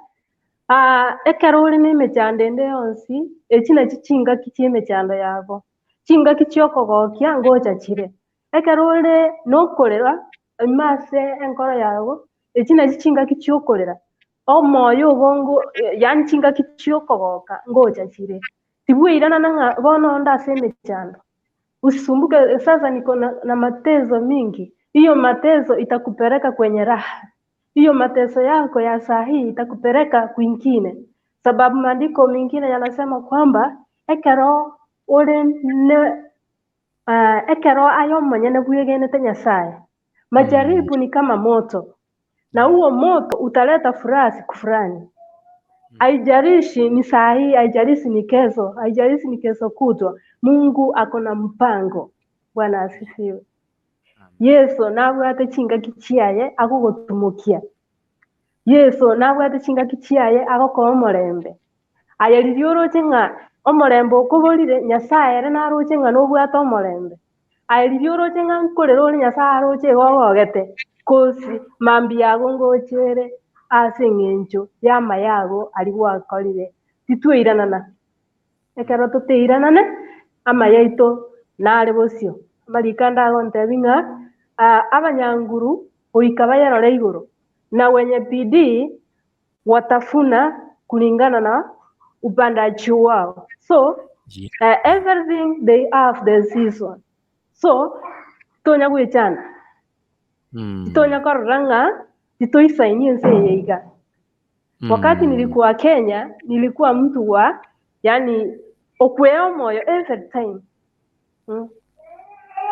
Ekero ore na emechando ende yonsi, echi nachi chingaki chia emechando yabo, chingaki chiokogokia ngocha chire. Ekero ore nokorera ime ase enkoro yago, echi nachi chingaki chiokorera, omoyo obongo yaani chingaki chiokogoka ngocha chire. Tibweirana ng'a bono onde ase emechando. Usisumbuke sasa niko na mateso mingi. Hiyo mateso itakupeleka kwenye raha. Hiyo mateso yako ya saa hii itakupeleka kwingine, sababu maandiko mengine yanasema kwamba ekero ore ne ekero ayo monyene bwegenete Nyasaye, majaribu ni kama moto, na huo moto utaleta furaha siku fulani. Haijalishi ni saa hii, haijalishi ni kesho, haijalishi ni kesho kutwa, Mungu ako na mpango. Bwana asifiwe. Yesu nabwate chingaki chiaye agogotumukia. Yesu nabwate chingaki chiaye agokoa omorembe. Aye riria oroche ng'a omorembe okoborire, Nyasaye ere naroche ng'a nobwate omorembe. Aye riria oroche ng'a nkorera ore Nyasaye aroche igo ogogete, kosi mambi yago ngochere ase eng'encho yama yago aria gwakorire. Titweiranana. Ekero toteiranane, ama yaito nare bosio. Amarika ndagontebi ng'a abanyanguru goika bayerore igoro, na wenye bidii watafuna kulingana na upandaji wao. So everything they have the season. So tonya gwechana, titonya korora ng'a titoisainie nse eye iga. Wakati nilikuwa Kenya nilikuwa mtu wa yani okwea moyo every time.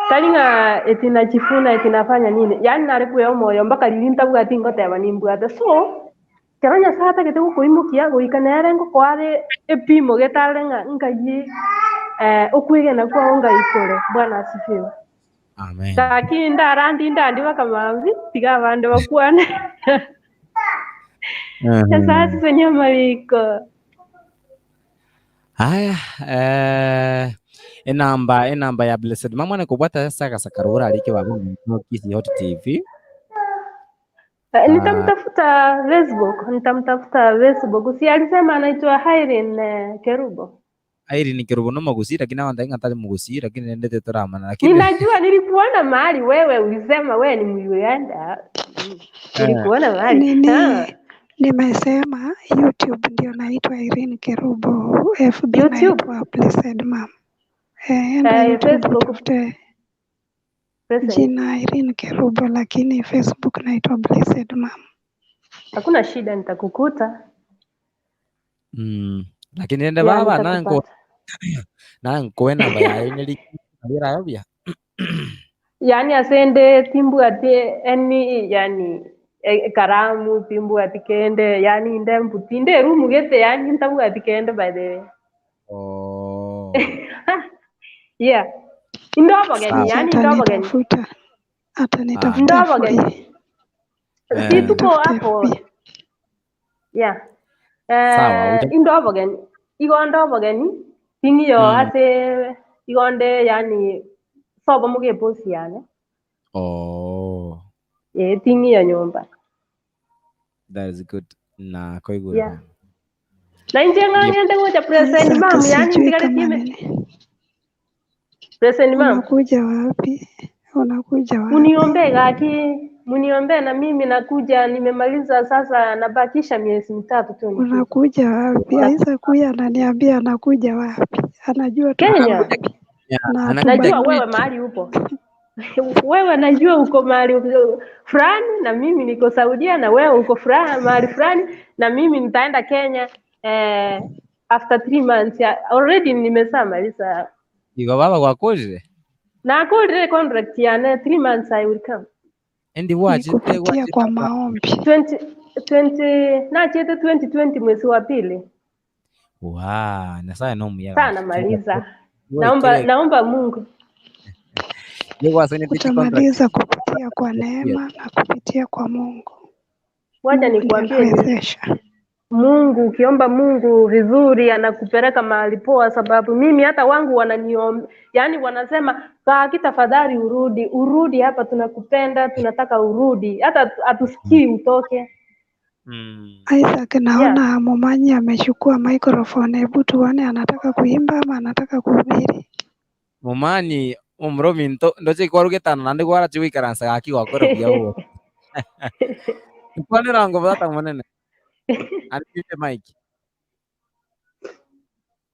Tari ng'a eti nachifuna eti nafanya nini, yani nare kwea moyo mpaka riri ntabwati ngoteba nimbwate. So kero Nyasaye atagete gokoimokia goika nere ngokoare epimo getare ng'a nkai okwegena kwao ngai kore. Bwana asifiwe. Amen. Lakini ndarandi ndandi bakamambi tiga abande bakwane. Nyasaye asesenie amariko. Haya, enamba ya Blessed Mama nekobwata saka sakarura alike babu Kisii Hot TV. Nitamtafuta Facebook, nitamtafuta Facebook. Si alisema anaitwa Irene Kerubo. Irene Kerubo no mugusi, lakini awanda inga tali mugusi, lakini nendete toramana, lakini ninajua nilikuona mahali wewe ulisema wewe ni Muganda. Nilikuona mahali. Nini? Nimesema YouTube ndio naitwa Irene Kerubo, FB YouTube naitwa Blessed Mom. Enda YouTube Facebook. utafute Blessed. jina Irene Kerubo, lakini Facebook naitwa Blessed Mom. Hakuna shida, nitakukuta. Lakini nende Yeah, baba nitakupata. nanko namba ya Irene lirayobya. Yani asende timbu ati eni yani karamu timbu ati kende yani nde mbuti nde rumu gete yani ntabu ati kende by the way. Oh. Yeah. Ndo abageni yani ndo abageni. Atanitafuta. Atanitafuta Ndo abageni. FB. Si tuko Atanitafuta hapo. FB. Yeah. Sawa, Indo abageni. Igondo abageni. Ting'iyo ase igonde yani sobo muge posi yani. Oh. Ting'iyo nyumba. That is good. Na koigura. Yeah. Na inje ng'ang'ende gocha present Isaac, mam yani sijui ndigare kama time. nini. Present mam. Unakuja wapi? Unakuja wapi? Muniombee gaki, muniombee na mimi nakuja, nimemaliza sasa, nabakisha miezi mitatu tu nikuje. Unakuja wapi? Isaac huyu ananiambia anakuja wapi? Anajua tuko Kenya. wapi na Anakuja Najua wewe hatubaki. mahali upo. Wewe najua uko mahali fulani na mimi niko Saudia na wewe uko fulani mahali fulani na mimi nitaenda Kenya after 3 months ya, already nimeshamaliza. Igo baba gwakũrire? Na akurire contract ya 3 months I will come. Endi Ni wachite kupitia kwa maombi. 20 nachete 2020 mwezi wa pili. Wa, Nyasaye no muyaga. Sana maliza. Naomba Mungu. Utamaliza kupitia kwa neema na kupitia kwa Mungu. Wacha Mungu ndiye nikuambie anawezesha. Mungu, ukiomba Mungu vizuri anakupeleka mahali poa, sababu mimi hata wangu wananiomba, yani wanasema kaki, tafadhali urudi, urudi hapa, tunakupenda, tunataka urudi, hata hatusikii utoke. Isaac, naona Momanyi amechukua microphone. Hebu tuone anataka kuimba ama anataka kuhubiri. Momanyi omuromi ndoche kwarugitana nandi gwarachi gwikaransa gaki gwakora buya ugo. Nkwanira ngo bata munene. Aripite mic.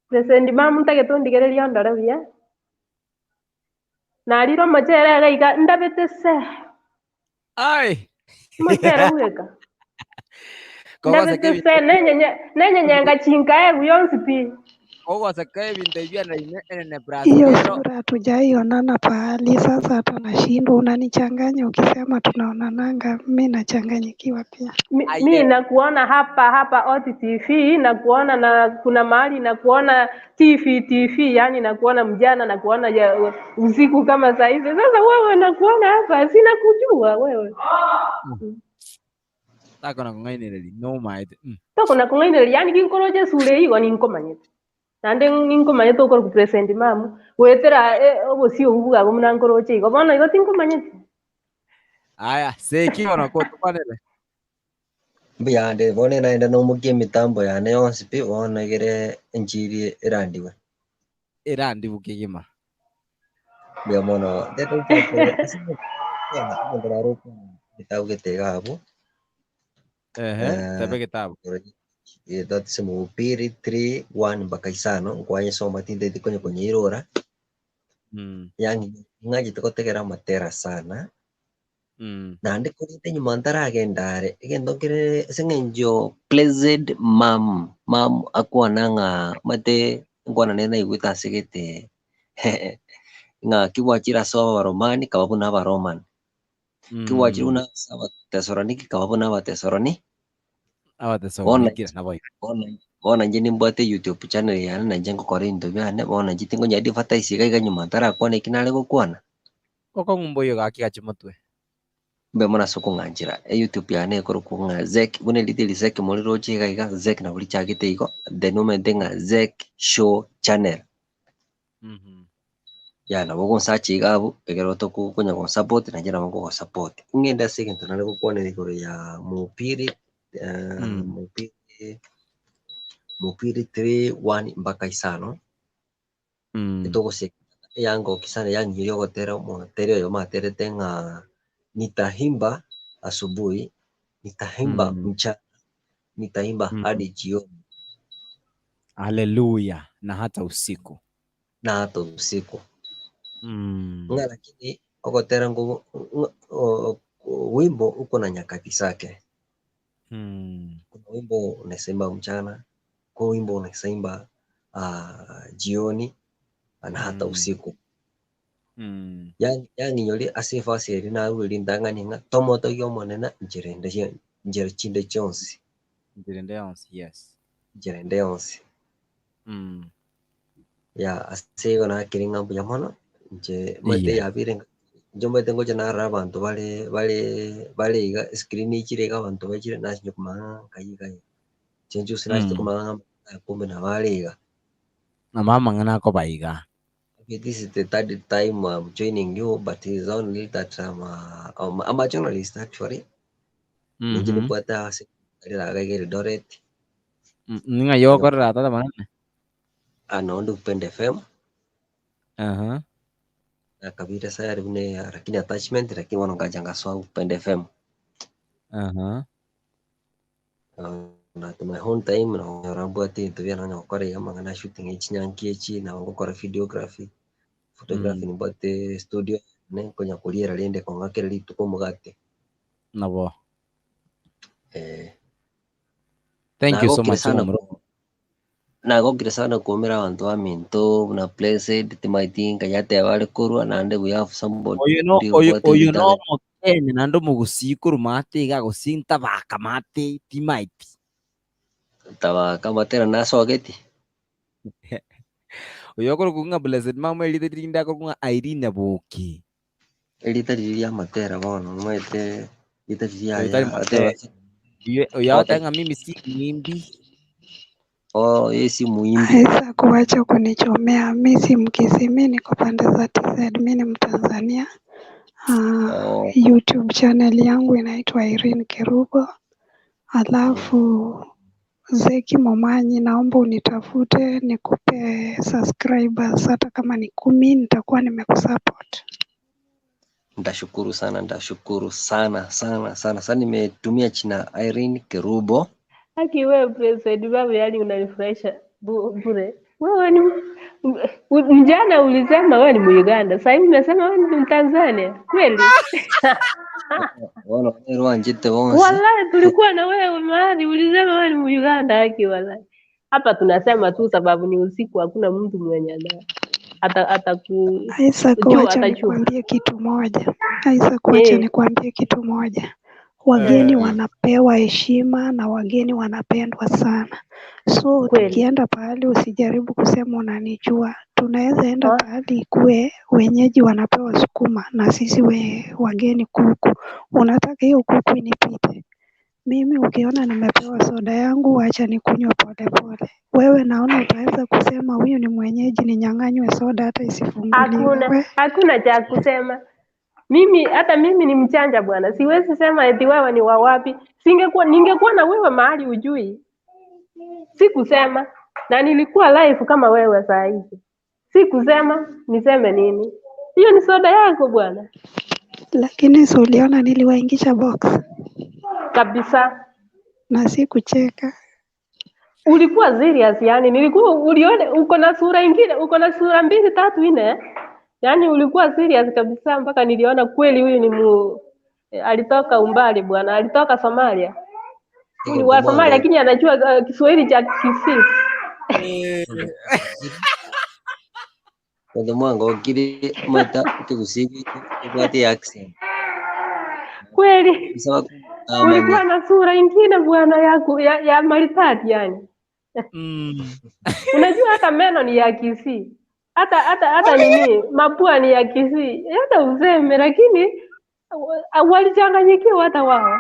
President mamu ntage tundigereria ndore buya. Nariro mochere gaiga ndabete se. Ai. Mochere gweka. Kogose Ndabete se nenyenye nenyenyenga chinkae buyonsi pi. Kogose ebintu ebyo na ine ene Hiyo brasero. sura hatujaionana pahali, sasa hata nashindwa. Unanichanganya ukisema tunaonananga, mi nachanganyikiwa pia. Mi nakuona hapa hapa Oti TV, nakuona na kuna mahali nakuona TV, yani nakuona mjana, nakuona ya usiku kama saa hizi. Sasa wewe nakuona hapa, sina kujua wewe. Tako na kung'ainereria no maete. Toko na kung'ainereria, yani ginkoroje sure igo ninkomanyete. Nande ninkomanyete okora ku present mamu, gwetera obosio obu bwago muna nkoroche igo bono igo tinkomanyete. Aya, seki ona ko tukwanere. Mbuyande bono naenda nomukia emitambo yane yonsi pi bono egere enchiri erandiwe. Erandibu kigima. Mbuya mono gitabu gitega abu. Ehe, tebe gitabu. Thatise Mhubiri 3:1 mpaka 5 nkwanyesoma tindeti konye konyirora. Yangi ng'achete gotegera amatera sana. Naende korende nyuma ntaragenda are egento nkere ase eng'encho blessed mam mam akwana ng'a mate nkwana nere naigwete ase gete ng'a kigwachire ase abaromani kaba buna abaroman, kigwachire buna ase abatesoroniki kaba buna abatesoroni. Abatesoroniki nabo. Bono inche nimbwate YouTube channel yane na inche ngokora ebinto biane bono inche tingonya advertise iga iga nyuma ntarakwana eki nare gokwana. Okong'umba oyo gaki gachi motwe. Mbe mono ase okong'anchera YouTube yane ekorokwa ng'a Zek buna erite eri Zek more roche iga iga Zek nabo richagete igo then omanyete ng'a Zek Show Channel. Ya nabo ogonsearch iga abwo ekero tokonya gonsupport nainche nabo nkogosupport. Ng'ende ase egento nare gokwanera igoro ya Mhubiri Mhubiri 3:1 mpaka 5. Etogose yango kisana yangirio gotera omotere oyo materete ng'a nitahimba asubuhi, nitahimba mchana, nitahimba hadi jioni. Haleluya, na hata usiku. Na hata usiku. Nga lakini ogotera ngo wimbo uko na nyakati zake. Kuna wimbo unasemba mchana, kuna wimbo unasemba jioni na hata usiku. Yani nyori ase fasi eri nawe rindang'ani ng'a tomoto giomonene ncherende nchere chinde chionsi. Ncherende yonsi, yes. Ncherende yonsi. Ya ase igo nakere ng'a mbuya mono nche mate yabire Inche omanyete ngocha narora abanto bare bare bare iga escreen ichire iga abanto baichire nasinye komanya ng'a nkai iga iga. Inche nchusi nachete komanya ng'a aya kumbe nabo are iga. Nabo amang'ana akoba iga. Okay, this is the third time I'm joining you, but it's only that I'm a journalist actually. Ninche nimbwate ase riraga iga Eldoret. Ng'ai okorera tata monene? Ah, nonde Upendo FM. Aha. Nakabire sayari buna eya lakini attachment lakini bono nkacha ngasoa Upendo FM. Aha. Na at my own time nonyora mbwate ebinto biane nonya gokora iga amang'ana ya shooting ya chinyangi echi, nabo ngokora videography, photography nimbwate studio yane nkonya koriera rende kong'a kera rituko omogate. Nabo. Eh. Thank you so Nagokire much sana omomura. Nagokire sana koumera abanto baminto buna Blessed timaeti nkai ateba are korwa naende we have somebody Oyo no oyo obwate oyo no ritang'ani. omokenya naende omogusii korwa maate iga gose ntabaka maate timaeti. Tabaka amatera nasogeti. Oyo okorokwa ng'a Blessed mama erite rinde akorokwa ng'a Irene Nyaboke. Erita riria ria amatera bono omanyete rita riria Oyo tari yaya matera. ateba Oyo oyo agoteba ng'a mimi si muimbi. Oh, yeye si muimbi. Isaac, wacha kunichomea. Mi si Mkisii, mi niko pande za TZ, mi ni Mtanzania. Oh. YouTube channel yangu inaitwa Irene Kerubo. Alafu Zeki Momanyi, naomba unitafute nikupe subscribers, hata kama ni 10 nitakuwa nimekusupport. Nitashukuru sana, nitashukuru sana sana sana sana. Nimetumia china Irene Kerubo. Haki wewe President babu, yani unanifurahisha bure. Wewe ni mjana, ulisema wewe ni Muuganda, sasa hivi umesema wewe ni Mtanzania kweli? Bono rwanjete bonsi. Wallahi tulikuwa na wewe mahali ulisema wewe ni Muuganda. Haki wallahi, hapa tunasema tu sababu ni usiku, hakuna mtu mwenye ana ata atakujua Isaac, wacha atajua. nikuambie kitu moja. Isaac, wacha nikuambie kitu moja. Wageni wanapewa heshima na wageni wanapendwa sana. So Kweli. tukienda pahali usijaribu kusema unanijua. Tunaweza enda Ah. pahali ikue wenyeji wanapewa sukuma na sisi wageni kuku. Unataka hiyo kuku inipite? Mimi ukiona nimepewa soda yangu, wacha nikunywe polepole. Wewe naona utaweza kusema huyu ni mwenyeji, ninyang'anywe soda hata isifunguliwe. Hakuna We hakuna cha kusema. Mimi hata mimi ni mchanja bwana, siwezi sema eti wewe ni wa wapi. Singekuwa ningekuwa na wewe mahali ujui, sikusema na nilikuwa live kama wewe saa hizi, sikusema. Niseme nini? Hiyo ni soda yako bwana lakini si uliona niliwaingisha box kabisa. Na sikucheka. Ulikuwa serious yani, nilikuwa ulione uko na sura ingine, uko na sura mbili tatu nne, yani ulikuwa serious kabisa mpaka niliona kweli huyu ni alitoka umbali bwana, alitoka Somalia. Huyu ni wa Somalia lakini anajua Kiswahili cha Kisii. Tondu mwangokire maita kigusii obwate accent. Kweli Bisaba ulikuwa na sura ingine bwana ya maritati yani. Unajua hata meno ni ya Kisii, hata nini mapua ni ya Kisii, hata useme, lakini walichanganyikiwa hata wao.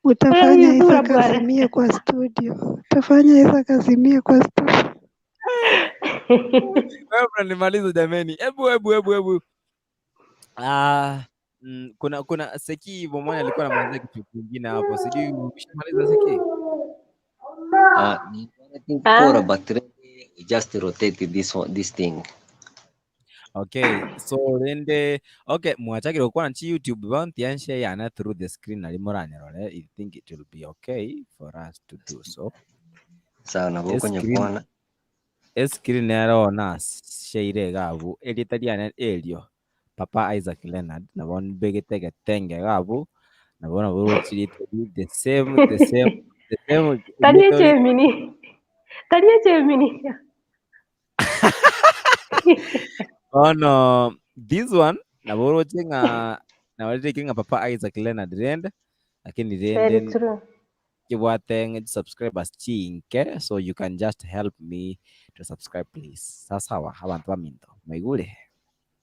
Utafanya Hii sura Isaac bwana. azimie kwa studio. Utafanya Isaac azimie kwa studio. Wewe unanimaliza jameni. Hebu hebu hebu hebu. Ah, kuna Seki Bomani alikuwa anamalizia kitu kingine hapo. Sijui umeshamaliza Seki? Ah, I think for but we just rotate this one, this thing. Okay, so rende okay, mwachakire gukwana chi YouTube bonti anshe yana through the screen ali muranyarore. I think it will be okay for us to do so. Sawa nabo konya kwana. Screen yarona sheire gabu erita riane erio Papa Isaac Leonard nabo mbegete getenge gabu nabo nabo rochirite the same the same the same. Tarie chemini. Tarie chemini. Oh no, this one nabo roche nga nawarire nga Papa Isaac Leonard rende lakini Very rende true. kibwate subscribers chinke, so you can just help me to subscribe please. Sawa abantu baminto maigure.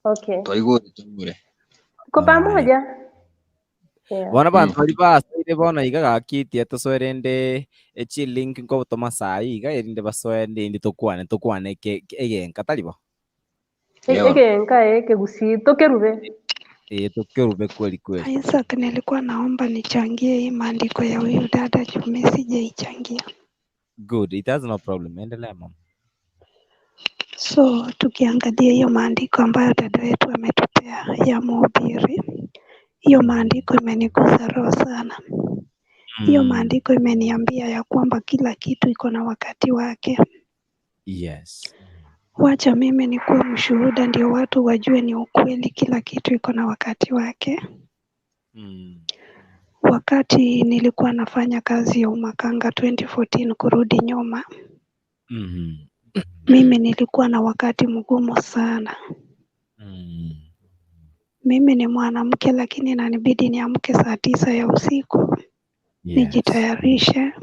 Okay. Twaigure twaigure. Tuko Alright. pamoja. Yeah. Bono bantu bari basoire bono iga gakitie tosoerende echi link nkogotoma sai iga erinde basoende indi tokwane tokwane egenka tari bo. Egenka ekegusii tokerube. Tokerube kweli kweli. Isaac, nilikuwa naomba nichangie hii maandiko ya huyu dada juu mimi sijaichangia. Good, it has no problem. Endelea mama. So tukiangalia hiyo maandiko ambayo dada yetu ametupea ya mhubiri, hiyo maandiko imenigusa roho sana. Hiyo maandiko imeniambia ya kwamba kila kitu iko na wakati wake. Yes. Wacha mimi nikuwe mshuhuda ndio watu wajue ni ukweli, kila kitu iko na wakati wake. Wakati nilikuwa nafanya kazi ya umakanga 2014 kurudi nyuma, mimi nilikuwa na wakati mgumu sana. Mimi ni mwanamke lakini inanibidi niamke saa 9 ya usiku. Yes. Nijitayarishe,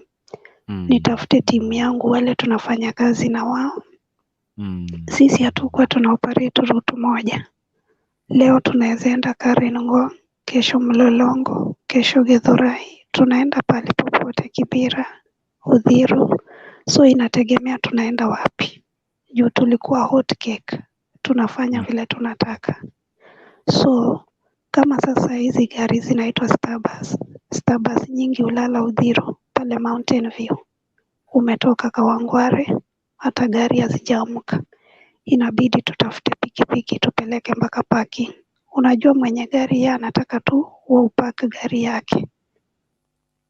nitafute timu yangu wale tunafanya kazi na wao. Sisi hatukuwa tuna operate route moja. Leo tunaweza enda Karen Ngong, kesho Mlolongo, kesho Githurai, tunaenda pale popote Kibera, Uthiru. So inategemea tunaenda wapi. Juu tulikuwa hot cake, tunafanya vile tunataka. So kama sasa hizi gari zinaitwa Starbus, Starbus nyingi hulala Uthiru pale Mountain View. Umetoka Kawangware, hata gari hazijaamka. Inabidi tutafute pikipiki tupeleke mpaka parking. Unajua mwenye gari yeye anataka tu wewe upaki gari yake.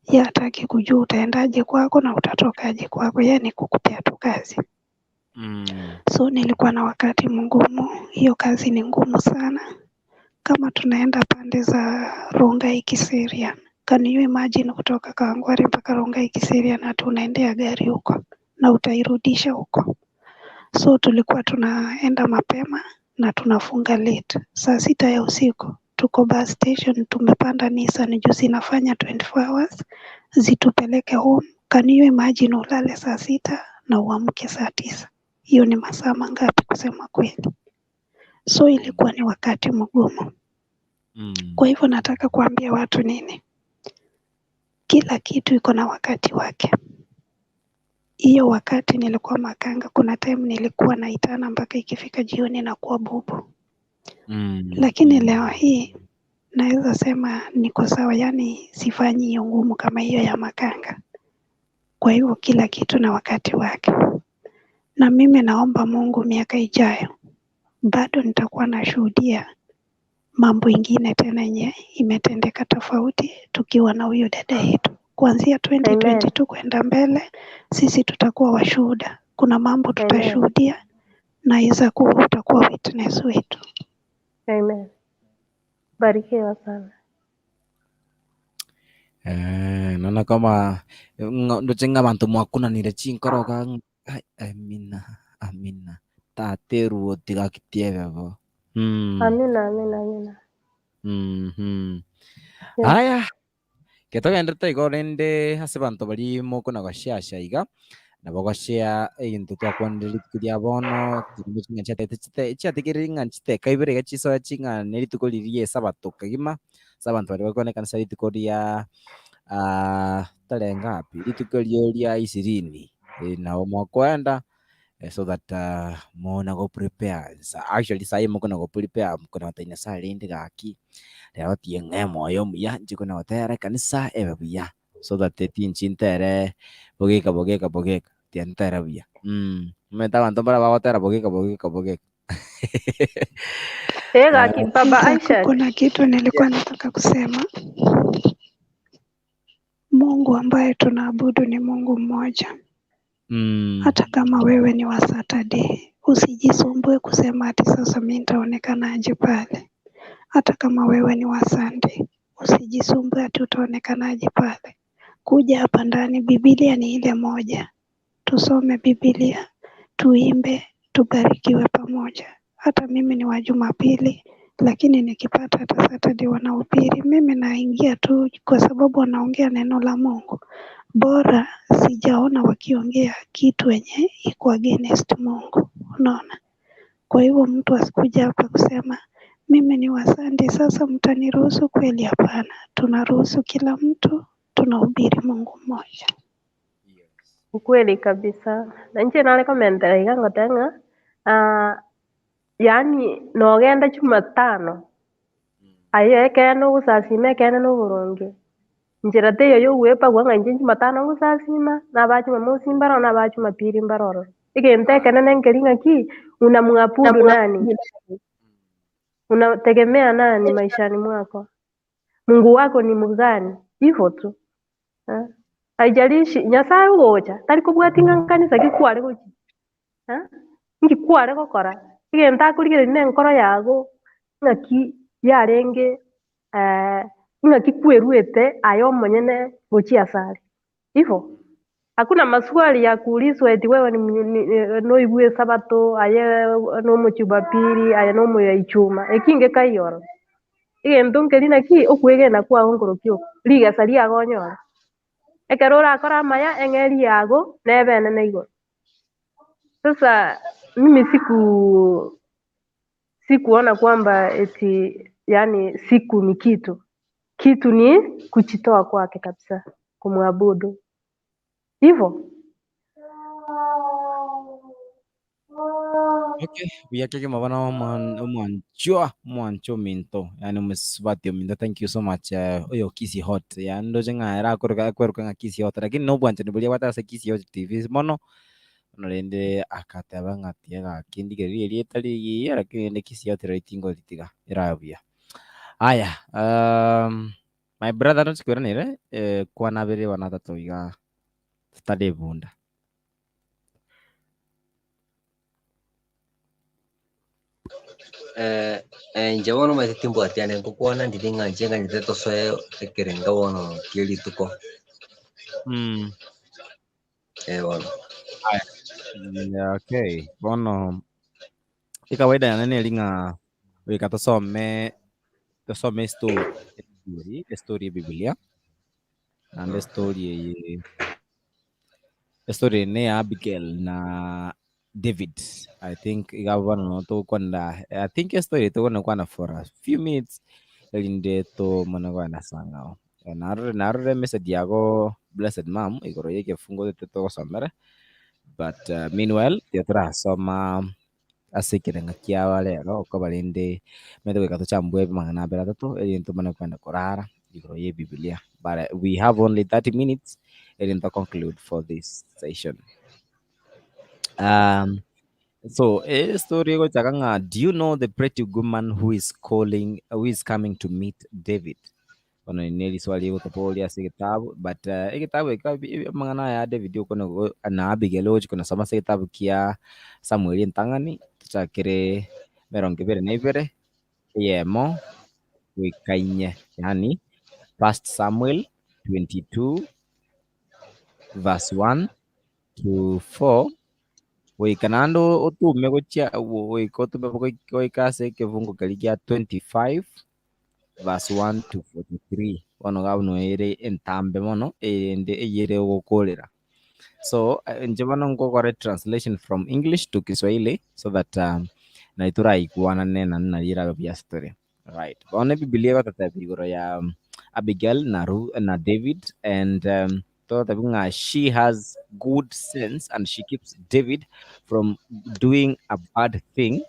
Yeye hataki kujua utaendaje kwako na utatokaje kwako, yeye ni kukupea tu kazi. So nilikuwa na wakati mgumu, hiyo kazi ni ngumu sana. Kama tunaenda pande za Rongai Kiserian, can you imagine kutoka Kawangware mpaka Rongai Kiserian na tunaendea gari huko na utairudisha huko. So tulikuwa tunaenda mapema na tunafunga late. Saa 6 ya usiku tuko bus station, tumepanda Nissan juu zinafanya 24 hours zitupeleke home. Can you imagine ulale saa 6 na uamke saa 9? Hiyo ni masaa mangapi kusema kweli? So ilikuwa ni wakati mgumu. Kwa hivyo nataka kuambia watu nini? Kila kitu iko na wakati wake. Hiyo wakati nilikuwa makanga, kuna time nilikuwa naitana mpaka ikifika jioni na kuwa bubu. Lakini leo hii naweza sema niko sawa, yani sifanyi hiyo ngumu kama hiyo ya makanga. Kwa hivyo kila kitu na wakati wake. Na mimi naomba Mungu miaka ijayo bado nitakuwa nashuhudia mambo ingine tena yenye imetendeka tofauti tukiwa na huyo dada yetu. Kuanzia 2022 kwenda mbele, sisi tutakuwa washuhuda. Kuna mambo tutashuhudia na Isaac utakuwa witness wetu. Amen. Barikiwa sana. Naona kama ndochenga bantu mwakunanire chinkoroga. Amina, amina. Tateru otigakitiebebo. Amina, amina, amina. Aya. Ketogenderete igo rende ase bantu bari mokona goshasha iga nabo goshea ebinto twakwanire rituko ria bono tirimo ching'a chiatete chiatigere ng'a chiteka ibere iga chisoa ching'a ne rituko riria esabato kagima ase abanto baria bakonekana ase rituko ria tarehe ngapi rituko rio ria 20 nabo mokwenda so that mona go prepare. Actually sai mokona go prepare mokona gotainya sa rende gaki rero tie ng'e moyo muya nchikona gotera kanisa ebe buya so that tinchintere bogeka bogeka bogeka tiantera buya. Meta bantu bara bagotera bogeka bogeka bogeka. Gaki baba Aisha, kuna kitu nilikuwa nataka kusema. Mungu ambaye tunaabudu ni Mungu mmoja. Hata kama wewe ni wa Saturday, usijisumbue kusema ati sasa mimi nitaonekana aje pale. Hata kama wewe ni wa Sunday, usijisumbue ati utaonekana aje pale. Kuja hapa ndani, Biblia ni ile moja. Tusome Biblia, tuimbe, tubarikiwe pamoja. Hata mimi ni wa Jumapili, lakini nikipata hata Saturday wanahubiri, mimi naingia tu kwa sababu wanaongea neno la Mungu. Bora sijaona wakiongea kitu yenye iko against Mungu, unaona. Kwa hivyo mtu asikuja hapa kusema Mimi ni wa Sunday, sasa mtaniruhusu kweli? Hapana, tunaruhusu kila mtu, tunahubiri Mungu mmoja. Ukweli kabisa. Na nche nale komentera iga ngotenga yani nogenda Jumatano aye ekene ogosasima ekene na oboronge nchera teiyo yogwepagwa ng'a inche Jumatano ngosasima na aba Jumamosi mbaroro na aba Jumapili mbaroro. Egento ekenene nkeri ng'aki unamwabudu nani? Unategemea nani maishani mwako? Mungu wako ni mgani? Hivyo tu. Haijalishi Nyasaye ugocha tari kobwati ng'a nkanisa ki kware gochi. Nki kware gokora egento akorigereria na enkoro yago ng'aki yarenge ng'aki kweruete aye omonyene gochia asare. Hivyo hakuna maswali ya kuulizwa eti wewe ni noibue sabato aye nomochubapili aye nomoya ichuma ekinge kaioro egento nkeri naki okwegena kwago nkorokio rigesa riagonyora ekero orakora amaya eng'eri yago nebene na igoro. Sasa mimi sikuona kwamba eti yani siku ni kitu kitu ni kujitoa kwake kabisa kumwabudu hivyo. Okay, biyakeke mabana omwanchwa omwancho minto yani omusubati ominto, thank you so much. Oyo Kisii Hot yani ndoche ng'a era akweruka ng'a Kisii Hot, lakini nobwanchani buria bwatara Kisii Hot TV mono norende akateba ng'a tiga kindigereria erieta rigiya lakini rende Kisii Hot ritingo ritiga erabuya. Aya, my brother nochikweranire kwana abere wana tatu iga tutadebunda. Inche bono maete timbwatiane nkokwana ndiri ng'a inche nganyete tosoe ekerenga bono kia rituko. Bono. Aya. Okay, bono ikawaida yanene eri ng'a goika tosome story story ya Biblia and story eye story ne ya Abigail na David. I think igabana no to kwanda I think a story to kwana for a few minutes elinde to mana kwana sangao. Narore message yago blessed mom igoro yeke fungo te to somere. But meanwhile teatra soma asekirenga kiawa lero ko balinde mede goika tochambwe mang'ana abere atato erinde tomane kwenda korara igoro ye Biblia. But we have only 30 minutes erinde to conclude for this session. So a story gochaka ng'a, do you know the pretty woman who is calling, who is coming to meet David? Ono neli swali gotopolia ase egetabu, but egetabu mang'ana ya David okono na Abigail ochi kona soma ase egetabu kia Samuel entang'ani tochakere merongo ebere na ibere eyemo goika inye, yani 1 Samuel 22 verse 1 to 4 goika naende otume gochia goika otume goika ase ekebungo keria kia 25 verse 1 to 43. Bono gabuna ere entambe mono erinde eyere ogokorera. So inche bono nkokora translation from English to Kiswahili so that na turaiguana nena nari irabe buya story. Right, bono Biblia egotatebia igoro ya Abigail na na David and togotebi ng'a she has good sense and she keeps David from doing a bad thing.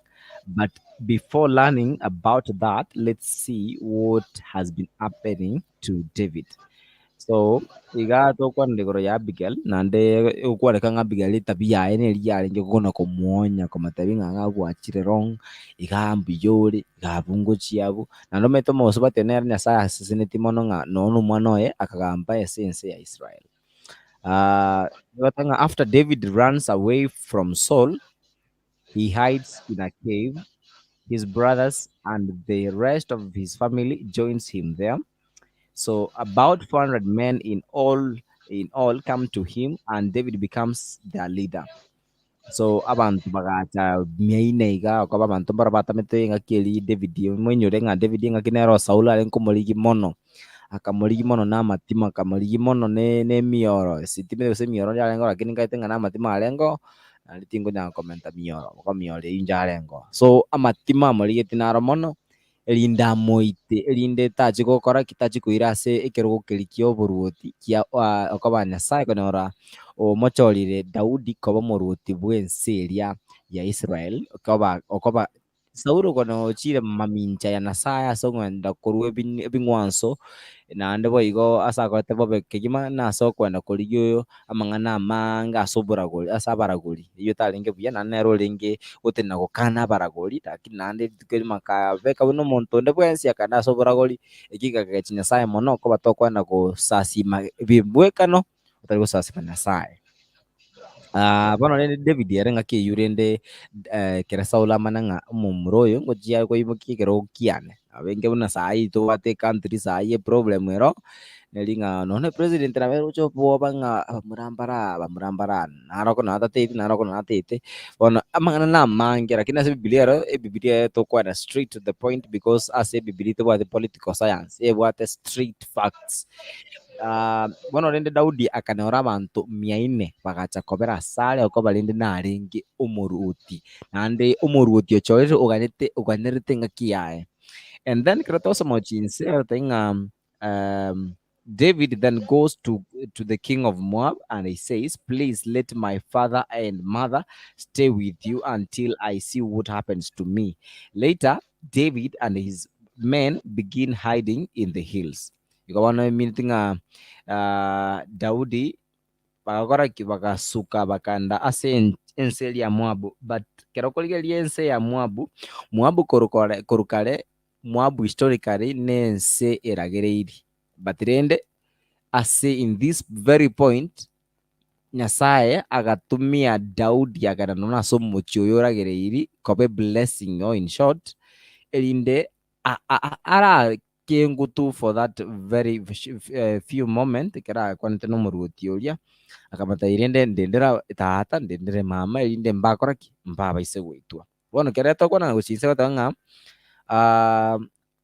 But before learning about that, let's see what has been happening to David. So iga tokwanire igoro ya Abigail naende okwareka ng'a Abigail etabia yaye neri yarenge kogona komuonya komotebi ng'a ng'a gwachire wrong iga mbuyore iga abwo ngochia abwo naende omanyete omosubati nere Nyasaye aseseneti mono ng'a nonya omwana oye akagamba ase ense ya Israel. Ng'a after David runs away from Saul, he hides in a cave. His brothers and the rest of his family joins him there. So about 400 men in all come to him, and David becomes their leader. So abantu bagacha miaine iga okoba abantu mbaro batamete ng'aki eri David mwenyore ng'a David ng'aki nero Saul are nkomorigi mono akamorigi mono na amatima akamorigi mono ne emioro sitimire gose emioro yarengo lakini nkaete ng'a na amatima arengo naende tinkonya komenta mioro oko mioro eywo inche arengo. So amatima amorigeti naro mono Erinde amoite, erinde tachi gokora ki, tachi koira ase ekerogo keria kia oboruoti kia okoba Nyasaye konyora omochorire Daudi koba omoruoti bwa ense eria ya Israel, okoba okoba Saulo kono ochire mamincha ya Nyasaye ase ogenda korwa ebing'wanso naende boigo ase akorete bobe kegima na ase okwenda korigia oyo amang'ana amange ase oboragori ase abaragori eywo etarenge buya naende nere orenge gotenena gokana abaragori lakini naende rituko erimo akabeka buna omonto onde bwensi akaenda ase oboragori eki kegachia Nyasaye mono koba tokwenda gosasima bibwekano otari gosasima Nyasaye. Bono rende David ere ng'aki eywo rende ekero Saulo amana ng'a omomura oyo ngochia koimokia ekerogo kiane. Abenge buna saii tobwate ecountry saii eproblem ero, neri ng'a nonye president nabo aroche obwoba ng'a abamura mbare aa abamura mbare aa, naro okonyora atateti naro okonyora atete, bono amang'ana na amange lakini ase ebibilia ero, ebibilia ero tokwana straight to the point because ase ebibilia tebwati political science, ebwate straight facts. Bono rende Daudi akanyora abanto mia ine bagacha kobera asare okoba rende narenge omoruoti, naende omoruoti ochorire oganyete oganyerete engaki yaye. And then ekero twasoma chinse egoteba ng'a David then goes to the king of Moab and he says, "Please let my father and mother stay with you until I see what happens to me." Later, David and his men begin hiding in the hills. Igo bono emineti ng'a Daudi bagakora ki? Bagasuka bakaenda ase ense eria ya Moabu. But ekero okorigereria ense ya Moabu, Moabu korwa kore korwa kare, Moabu historically na ense eragereiri. But rende ase in this very point, Nyasaye agatumia Daudi akagenda nonya ase omochie oyo oragereiri koba eblessing or in short, erinde arakengutu for that very few moment ekero akwanete na omoruoti oria, akamotebia rende ndendera tata, ndendere mama erinde mbakora ki? Mbabaise goitwa. Bono ekero tokwana gochia inse goteba ng'a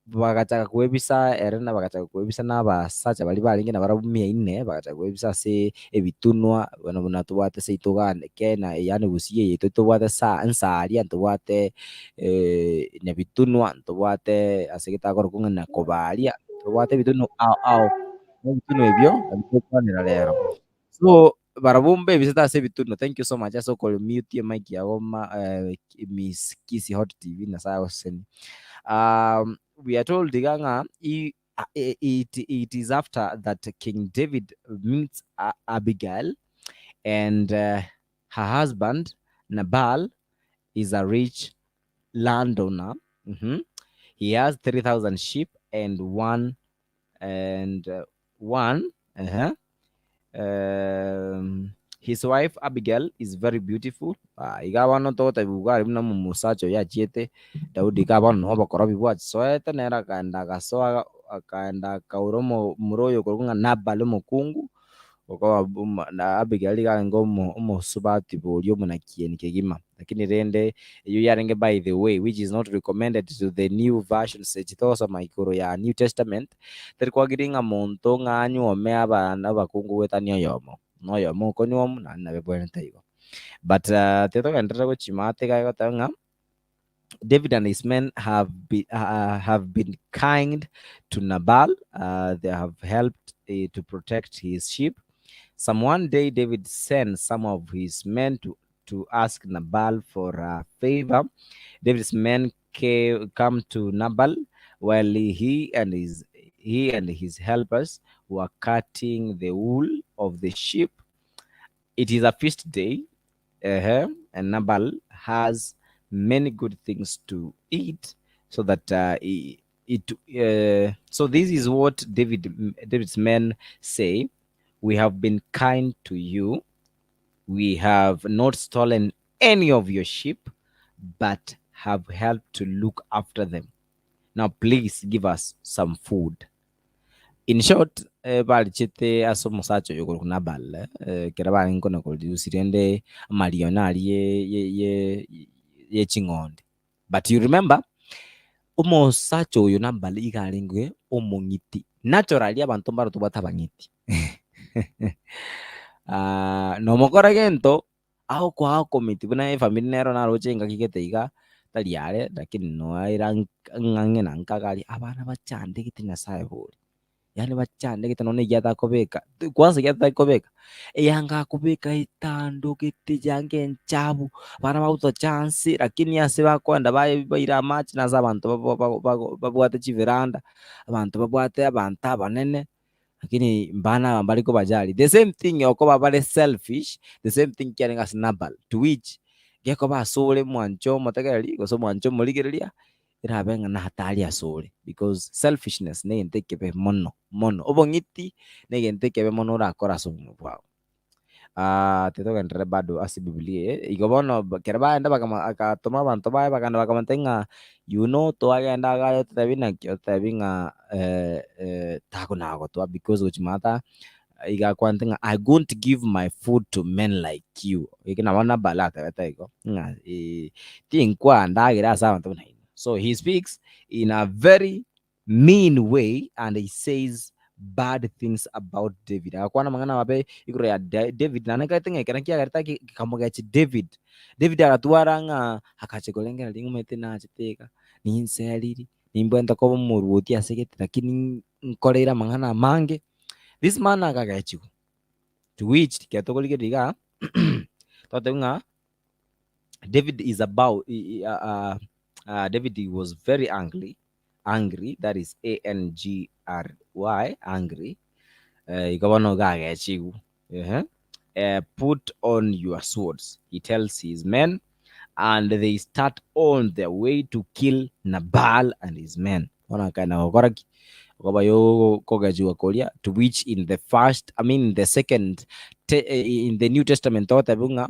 bagachaka koebisa ere na bagachaka koebisa na abasacha baria barenge nabarabwo mia inne, bagachaka koebisa ase ebitunwa, bono buna tobwate seito igaa Kenya yaani Gusii eye yaito tobwate sa nsaria, ntobwate nyabitunwa, ntobwate ase getakorokwa ng'a Nakobaria, ntobwate ebitunwa ao ao, na ebitunwa ebio nabio togokwanera rero. So barabwo mbebisete ase ebitunwa, thank you so much ase okomute emic yago ma Miss Kisii Hot TV, Nyasaye agosesenie. We are told iga ng'a it is after that King David meets Abigail and her husband Nabal is a rich landowner. He has 3,000 sheep and one and one. His wife Abigail is very beautiful. Iga bono togotebiwa iga aria buna omosacha oyo achiete Daudi iga bono nigo obokorobi bwasoete nere akaenda agasoa akaenda akaura omomura oyo okorokwa ng'a Nabal omokungu, okoba na Abigail iga arenge omosubati boria omonakieni kegima. Lakini rende eywo yarenge by the way which is not recommended to the new versions echi togosoma igoro ya New Testament, tari kwagiri ng'a monto ng'a anyuome abana abakungu goetania oyomo, na oyomo okonyuomwa naende nabo ebwenerete igo. But tiga togenderere gochimata iga egoteba ng'a David and his men have been kind to Nabal. They have helped to protect his sheep. Some one day David sent some of his men to ask Nabal for a favor. David's men come to Nabal while he and his helpers were cutting the wool of the sheep. It is a feast day, and Nabal has many good things to eat, so that it. So this is what David's men say: "We have been kind to you. We have not stolen any of your sheep, but have helped to look after them. Now please give us some food." In short, barichete ase omosacha oyo okorokwa Nabal, ekero barenge kona korusia rende amarionya aria ye ching'ondi. But you remember, omosacha oyo Nabal iga arenge omong'iti. Naturally abanto mbaro tobwate abang'iti. Nomokora gento agokoa okomiti buna efamiri nero naroche engaki gete iga. Tari are, lakini noaira ng'ang'e na nkagari abana bachandegete Nyasaye bori. Yaani bachandegete none giatakobeka. Kwanza giatakobeka. Eyanga akobeka etandogete yange enchabu. Abana baguta chance lakini ase bakoenda baira amache nase abanto babwate chiveranda, abanto babwate abanto abanene. Lakini mbana aba mbari kobajali. The same thing okoba bare selfish, the same thing kiarenge ase Nabal, to which gekoba asore mwancho omotegereri gose omwancho omorigereria erabe ng'a natari asore because selfishness negento ekebe mono mono. Obong'iti negento ekebe mono orakore ase obogima bwao. Titogenderere bado ase Bibilia eye, igo bono kere baenda bakama akatoma abanto baye bakagenda bakamotebia ng'a you know twagenda iga ototebi naki, ototebi ng'a takonagotwa because gochia iga akwanete ng'a I won't give my food to men like you. Eke nabo Nabal atebete igo ng'a tinkwa ndagera ase abanto buna inwe. So he speaks in a very mean way and he says bad things about David. Agakwana amang'ana amabe igoro ya David naende nkaete ng'a ekero kiagerete kikamogechi David. David agatwara ng'a akacha korengereria ng'omanyete nachete iga, ninseriri, nimbwente koba omorwoti ase egete lakini nkoreire amang'ana amange. This man akagechigwa to which ekero tokorigereria igaa, togoteba ng'a David is about David was very angry, angry, that is A N G R Y, angry. Igo bono iga agechigwa. Ehe. Put on your swords, he tells his men, and they start on their way to kill Nabal and his men. Bono akaenda gokora ki? Okoba yo kogechigwa koria, to which in the first, I mean the second, in the New Testament togoteba ng'a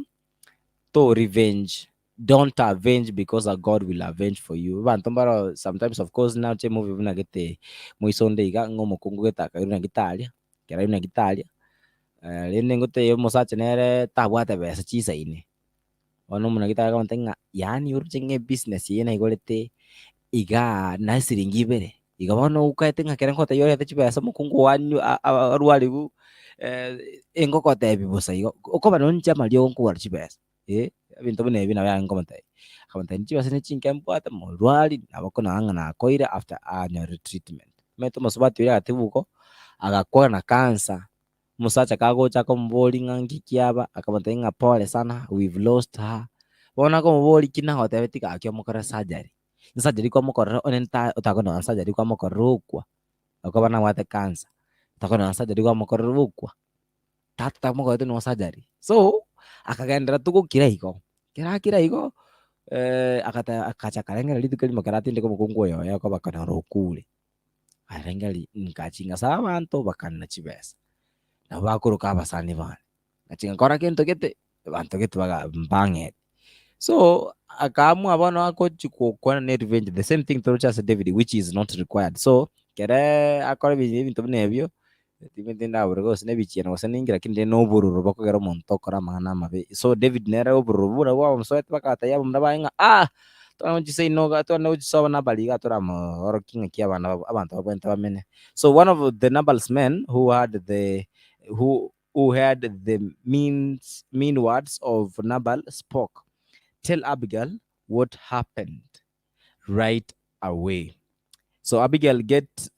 to revenge, don't avenge because a God will avenge for you. Abanto mbaro sometimes of course nache movie buna gete moisonde iga ng'a omokungu gete akairwa na gitaria, ekero airwe na gitaria, rende ngotebia omosacha nere tabwate besa chisaine. Bono omonagitari akamotebia ng'a yaani oroche ng'a ebusiness eye naigorete igaa na esiringi ibere, igo bono okaete ng'a ekero ngotebia orete chibesa omokungu one arwariwu, engogotebia bosa igo, okoba nonye inche amariogo nkogora chibesa, ebinto buna ebi nabo yarenge komotebia. Akamotebia chibesa ne chinke mbwate morwari, nabo okonyora ng'a nakoire after anyorire treatment. Omanyete omosubati oria agatigwa igo, agakwa na cancer, omosacha kagocha akomoboria ng'a nki kiaba, akamotebia ng'a pole sana we've lost her. Bono akomoboria ki nagotebetie gaki omokore surgery, esurgery kwamokorera onye otakonyora surgery kwamokorera okwa, okoba nabwate cancer, otakonyora surgery kwamokorera okwa, tata tamokorete no surgery. So, akagenderera tu gokira igo, ekero akira igo, agata akacha akarengereria rituko erimo ekero atindeka omokungu oyo oye okoba konyora okure, arengereria nkachi ngasaba abanto bakanena chibesa, nabo bakoroka abasani bane, ngachi ngakora kento gete, abanto gete baga mbang'ete. So, akaamua bono agochi gokwana ne revenge, the same thing toroche ase David which is not required. So, ekere akora ebinto buna ebio, timanyeti ndabore gose na ebichieno gose ninki lakini rende na obororo bokogera omonto okora amang'ana amabe. So David nere obororo buna bwamosoete mpaka agatebia abamura baye ng'a ah, twane gochia seino iga twane gochia sobo Nabal iga toramoorokia ng'aki abana abanto babwenerete bamenye. So one of the Nabal's men who had the who had the mean words of Nabal spoke. Tell Abigail what happened right away. So Abigail gets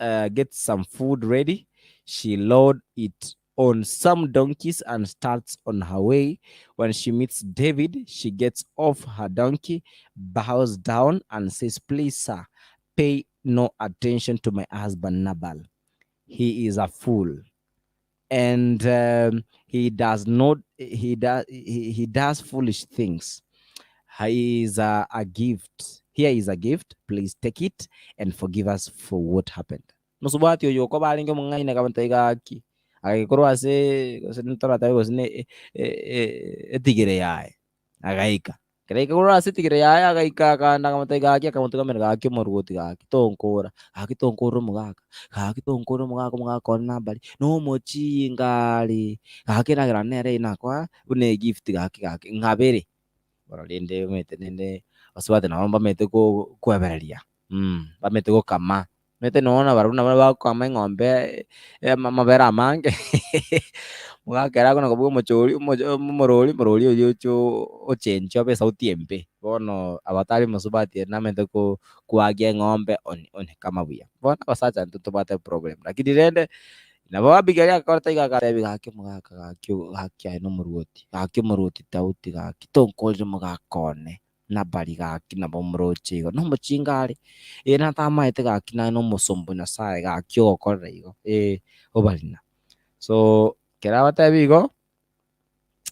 some food ready. She load it on some donkeys and starts on her way. When she meets David, she gets off her donkey, bows down, and says, Please, sir, pay no attention to my husband Nabal. He is a fool. And he does not, he does, he does foolish things. He is a gift. Here is a gift. Please take it and forgive us for what happened. Mosubati oyo okoba arenge omong'aini akamonto iga aki agakorwa ase gose ntoratabe gose ne etigere yaye agaika ekero aika ase etigere yaye agaika akaenda akamonto iga gaki akamotugamera gaki omorwoti gaki tonkora gaki tonkora omogaka gaki tonkora omogaka omogaka one Nabali na omochinga are gaki endagera nere nakoa buna egift gaki gaki ng'abere. Bono rende omanyete rende abasubati nabo mbamaete koebereria mbamaete gokama omanyete nonya barabwo nabo bagokama eng'ombe amabere amange. Mugakera kona kobuga omochori omorori morori oyo ocho ochenchwa abe sauti embe. Bono abatari mosubati namete ko kuagia ng'ombe one kama buya. Bono abasacha intwe tobwate problem. Lakini rende nabo Abigail akorete iga agatebi gaki omogaka gaki gaki aye nomoruoti. Gaki omoruoti Daudi gaki tonkorire omogaka one. Nabari gaki nabo omoroche igo nomochinga are. Natamaete gaki naye nomosombo Nyasaye gaki ogokorera igo. Obarina. So kera abatebi igo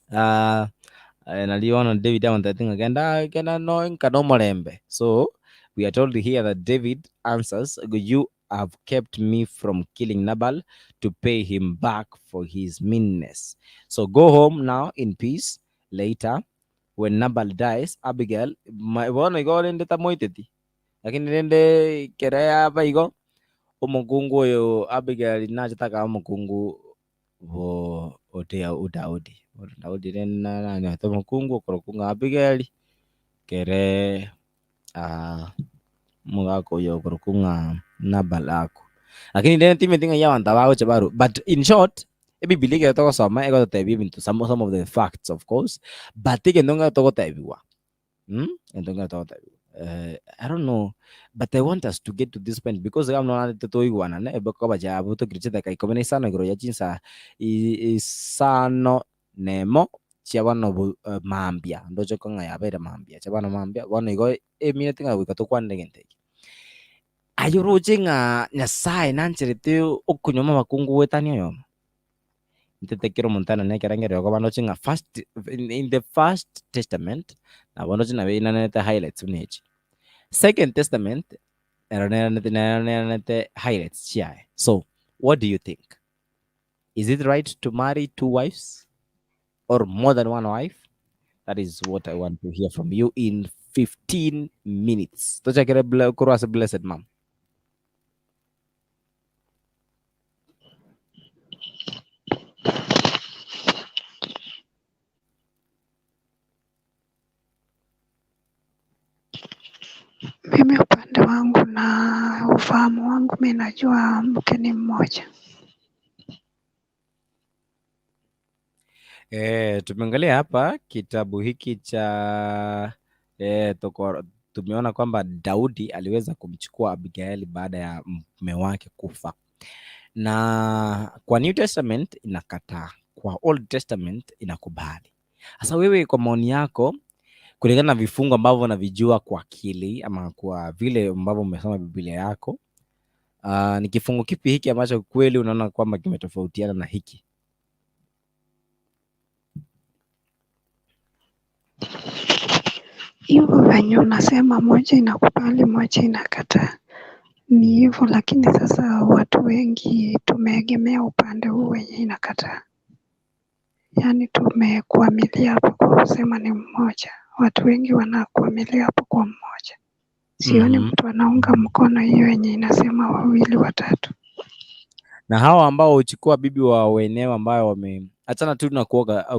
nari bono David amotebeti ng'a genda genda no nka nomorembe. So we are told here that David answers, you have kept me from killing Nabal to pay him back for his meanness. So go home now in peace. Later, when Nabal dies, Abigail, bono igo rende tamoiteti. Lakini rende kera yaba igo omokungu oyo Abigail nachetaka omokungu bo otea Daudi. Daudi rende nanyete omokungu okorokunga Abigail kere mugaka oyo okorokunga Nabal ako. Lakini rende timeti ng'a yabanto abagocha baru. But in short, ebiblia ekero togosoma egototebia ebinto some of the facts of course, but egento ng'a togotebiwa. Egento ng'a togotebiwa. I don't know, but I want us to get to this point because I'm not toigwana ne ebokoba jabo tokiriche dakika 15 igoro ya chinsa isano nemo chiabano mambia ndoche kong'a yabere mambia chiabano mambia bono igo eminete ng'a goika tokwanire egento eke. Aye oroche ng'a Nyasaye nancherete okonywa abakungu gwetania oyomo. Ntetekere omonto anene ekero ngerire okoba ndoche ng'a first in the first testament nabo ndoche nabo inanete highlights buna echi. Second testament ero neranete highlights chiaye. So what do you think? Is it right to marry two wives or more than one wife? That is what I want to hear from you in 15 minutes. Tochakere korwa ase blessed mom. Mimi upande wangu na ufahamu wangu mi najua mke ni mmoja. Tumeangalia hapa kitabu hiki cha tumeona kwamba Daudi aliweza kumchukua Abigail baada ya mume wake kufa. Na kwa New Testament inakataa, kwa Old Testament inakubali. Sasa wewe kwa maoni yako, kulingana na vifungu ambavyo unavijua kwa akili ama kwa vile ambavyo umesoma Biblia yako, ni kifungu kipi hiki ambacho kweli unaona kwamba kimetofautiana na hiki? Hivyo venye unasema moja inakubali moja inakataa, ni hivyo, lakini sasa watu wengi tumeegemea upande huu wenye inakataa. Yaani tumekwamilia hapo kwa kusema ni mmoja. Watu wengi wanakwamilia hapo kwa mmoja. Sioni mtu anaunga mkono hiyo yenye inasema wawili watatu. Na hawa ambao huchukua bibi wa wenyewe ambao wame achana tu na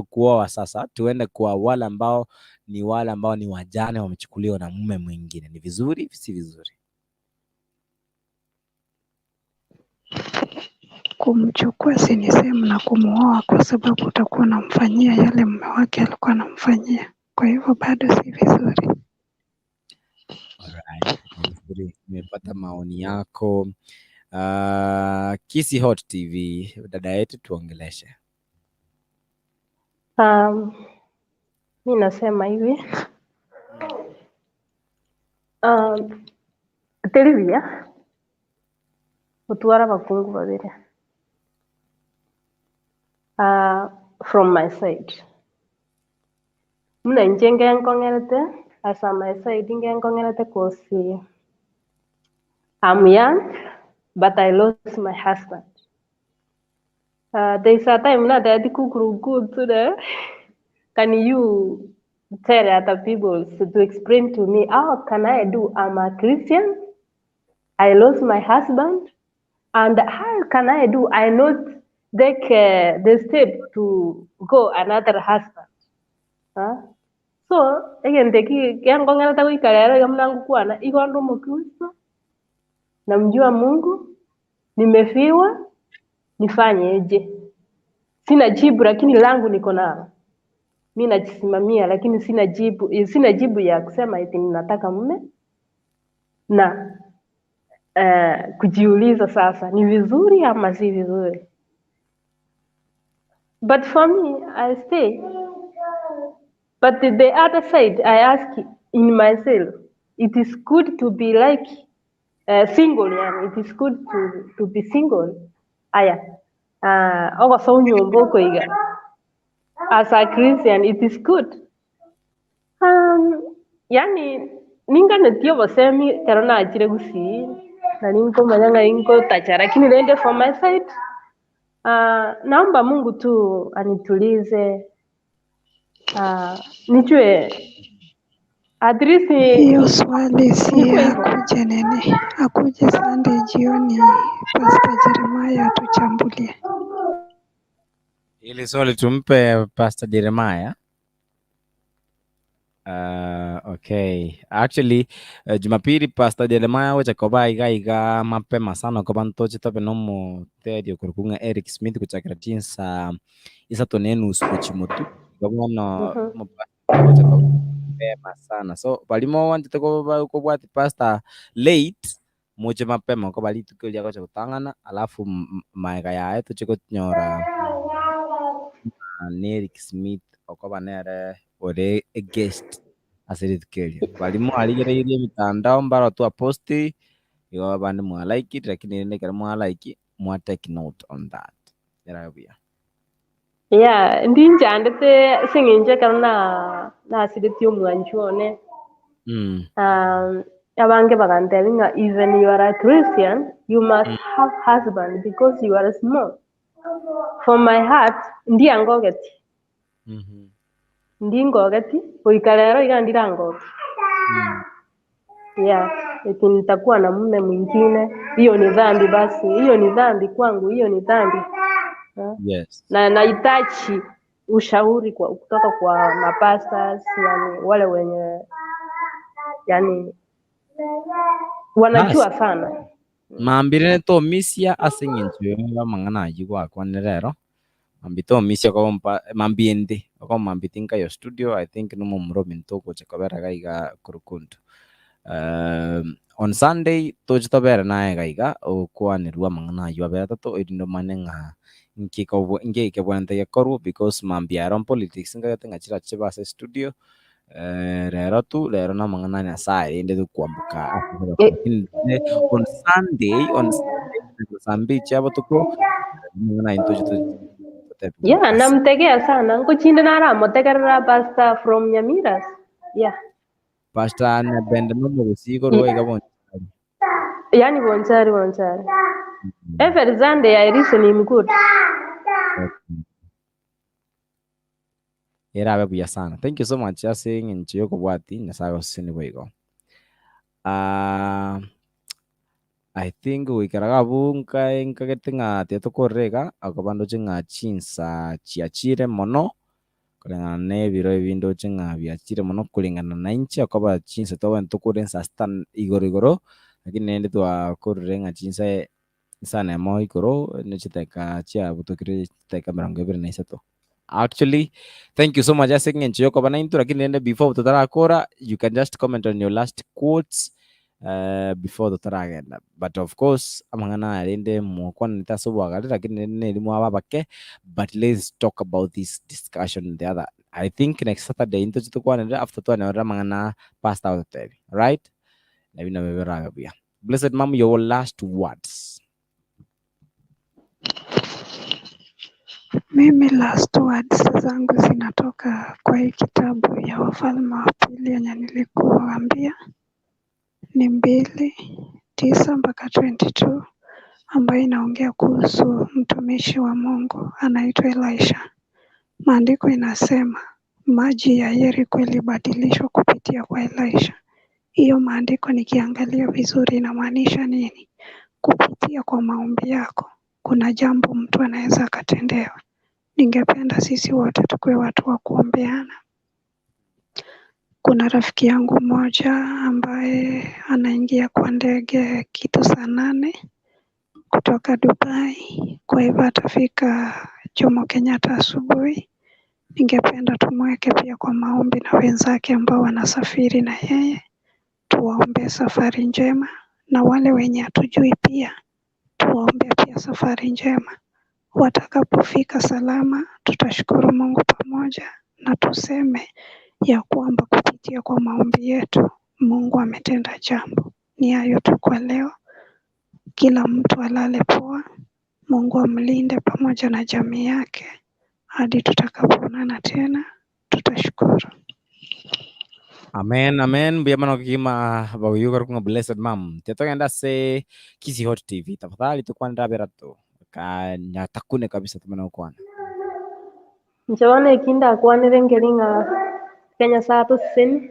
kuoa sasa, tuende kwa wale ambao ni wajane wamechukuliwa na mume mwingine. Ni vizuri, si vizuri? Kumchukua si ni sehemu na kumuoa, kwa sababu utakuwa unamfanyia yale mume wake alikuwa anamfanyia. Kwa hivyo bado si vizuri. Alright, vizuri. Nimepata maoni yako. Kisi Hot TV, dada yetu tuongeleshe. Mi nasema hivi. Televia utwara bakungu babiri. From my side. Muna nje ngenkongerete, as on my side ngenkongerete kosi. I'm young, but I lost my husband. There is a time now that I good to the. Can you tell other people to explain to me how can I do? I'm a Christian. I lost my husband, and how can I do? I not take the step to go another husband. Huh? So again, the key namjua Mungu, nimefiwa, nifanyeje? Sina jibu, lakini langu niko nalo. Mi najisimamia, lakini sina jibu ya kusema eti ninataka mume na kujiuliza sasa ni vizuri ama si vizuri. But for me, I stay. But the other side, I ask in myself, it is good to be like single, yani. It is good to be single. Aya. As a Christian, it is good. Yani, ninga basemi karona ajire gusi na ninko manyanga inko tacha, lakini nende for my side. Naomba Mungu tu anitulize. Nijue at least hiyo swali si akuje nene, akuje Sunday jioni Pastor Jeremiah atuchambulie. Ili swali tumpe Pastor Jeremiah. Okay. Actually, Jumapili Pastor Jeremiah wecha koba iga iga mapema sana koba ntoche tope nomo terio kurukunga Eric Smith kuchakira chinsa isato nenusu kuchimotu. Gobono wecha koba mapema sana. So balimo wantete koba kobwati Pastor late moche mapema koba litukio lia kocha kutangana alafu maega yae tuche konyora Eric Smith okoba nere ore a guest asiritukio balimo aligereirie mitandao mbaro tu posti igo bande mwa like it lakini nene kare mwa like mwa take note on that era bia. Yeah, ndinjandete singinje karona na asiritio mwanchuone. Abange bagantelinga even you are a Christian you must have husband because you are small. For my heart ndiangogeti. Ndingogeti oikalero iga ndirangoki. Yeah, eti nitakuwa na mume mwingine, hiyo ni dhambi basi, hiyo ni dhambi kwangu, hiyo ni dhambi. Yes. Na nahitaji ushauri kwa kutoka kwa mapastors, yani wale wenye yani wanajua sana. Mambire to misia asinginchwe mangana yigwa kwa nerero. Mambito misia kwa mambiende kwa mambitinka yo studio I think no mumro mintoko chakabera gaiga kurukuntu. On Sunday tochitobera naye gaiga okwanirwa mangana ywa tato irindo manenga nkiko ngeke bwante yakoru because mambiaron politics ngatenga chira chibase studio rero tu rero na mangana Nyasaye inde tukwambuka on Sunday sambi chabo tuko mangana into. Yeah, namtegea sana nkuchinde naramotegerera Pastor from Nyamiras. Yeah. Pastor na bend no musiko rwa igabon. Yani bonchari. Every Sunday I listen him good. Era buya sana. Thank you so much. Asing nchiyo kobwati nyasaye osini boigo. I think we karagabunka enkagetenga tietokorega akabando chinga chinsa chiachire mono kulingana nebiro ebindo chinga biachire mono kulingana na inchi akaba chinsa toba ntukure stan igoro igoro lakini nende twakorere chinsa sana mo igoro nechiteka chia butokire chiteka 23. Actually, thank you so much asking nchiyo kobana intu lakini nende before tutarakora you can just comment on your last quotes before the taragenda. But of course amangana arende mukwana nitasobwaga lakini nelimu ababake, but let's talk about this discussion the other I think next Saturday into tukwana after twana mangana pastor out there, right? Nabina beberaga buya. Blessed mom, your last words. Mimi last words zangu zinatoka kwa hii kitabu ya Wafalme wa Pili yenye nilikuambia ni 2:9 mpaka 22 ambayo inaongea kuhusu mtumishi wa Mungu anaitwa Elisha. Maandiko inasema maji ya Yeriko ilibadilishwa kupitia kwa Elisha. Hiyo maandiko nikiangalia vizuri inamaanisha nini? Kupitia kwa maombi yako kuna jambo mtu anaweza akatendewa. Ningependa sisi wote tukue watu wa kuombeana. Kuna rafiki yangu mmoja ambaye anaingia kwa ndege kitu saa 8 kutoka Dubai. Kwa hivyo atafika Jomo Kenyatta asubuhi. Ningependa tumweke pia kwa maombi na wenzake ambao wanasafiri na yeye, tuwaombee safari njema, na wale wenye hatujui pia tuwaombee pia safari njema. Watakapofika salama, tutashukuru Mungu pamoja na tuseme ya kwamba kupitia kwa maombi yetu Mungu ametenda jambo. Ni hayo tu kwa leo. Kila mtu alale poa. Mungu amlinde pamoja na jamii yake hadi tutakapoonana tena, tutashukuru. Amen, amen. Mbuya mono kima baguyuga rukunga blessed mam. Tetogenda se Kisii Hot TV. Tafadhali tukwanira berato. Ka nyatakune kabisa tumana ukwana. Nchobona ekinda akwanire ngeri ng'a Kenya saa tosiseni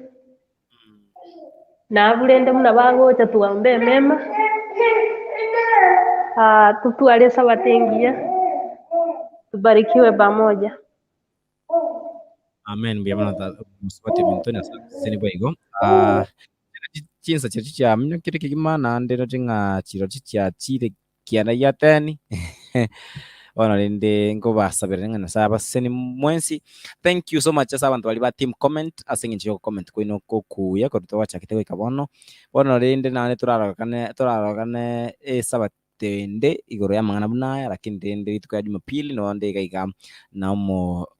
naburende muna bagocha tugambe emema tutware sabato engiya tubarikiwe pamoja. Amen. Mbuya mono musubati mintoni seni boigo. Chinsa chiro chia minyo kiri kigima naende roche ng'a chiro chia chire kiana yateni. Bono rende nkobasabera ng'a Nyasaye abaseseni mwensi. Thank you so much ase abanto bari ba team comment ase eng'encho ya comment koino kokuya korwa twachakete goika bono. Bono rende naende turarogane esabato ende igoro ya amang'ana buna aya, lakini rende rituko ya Jumapili nonde iga iga na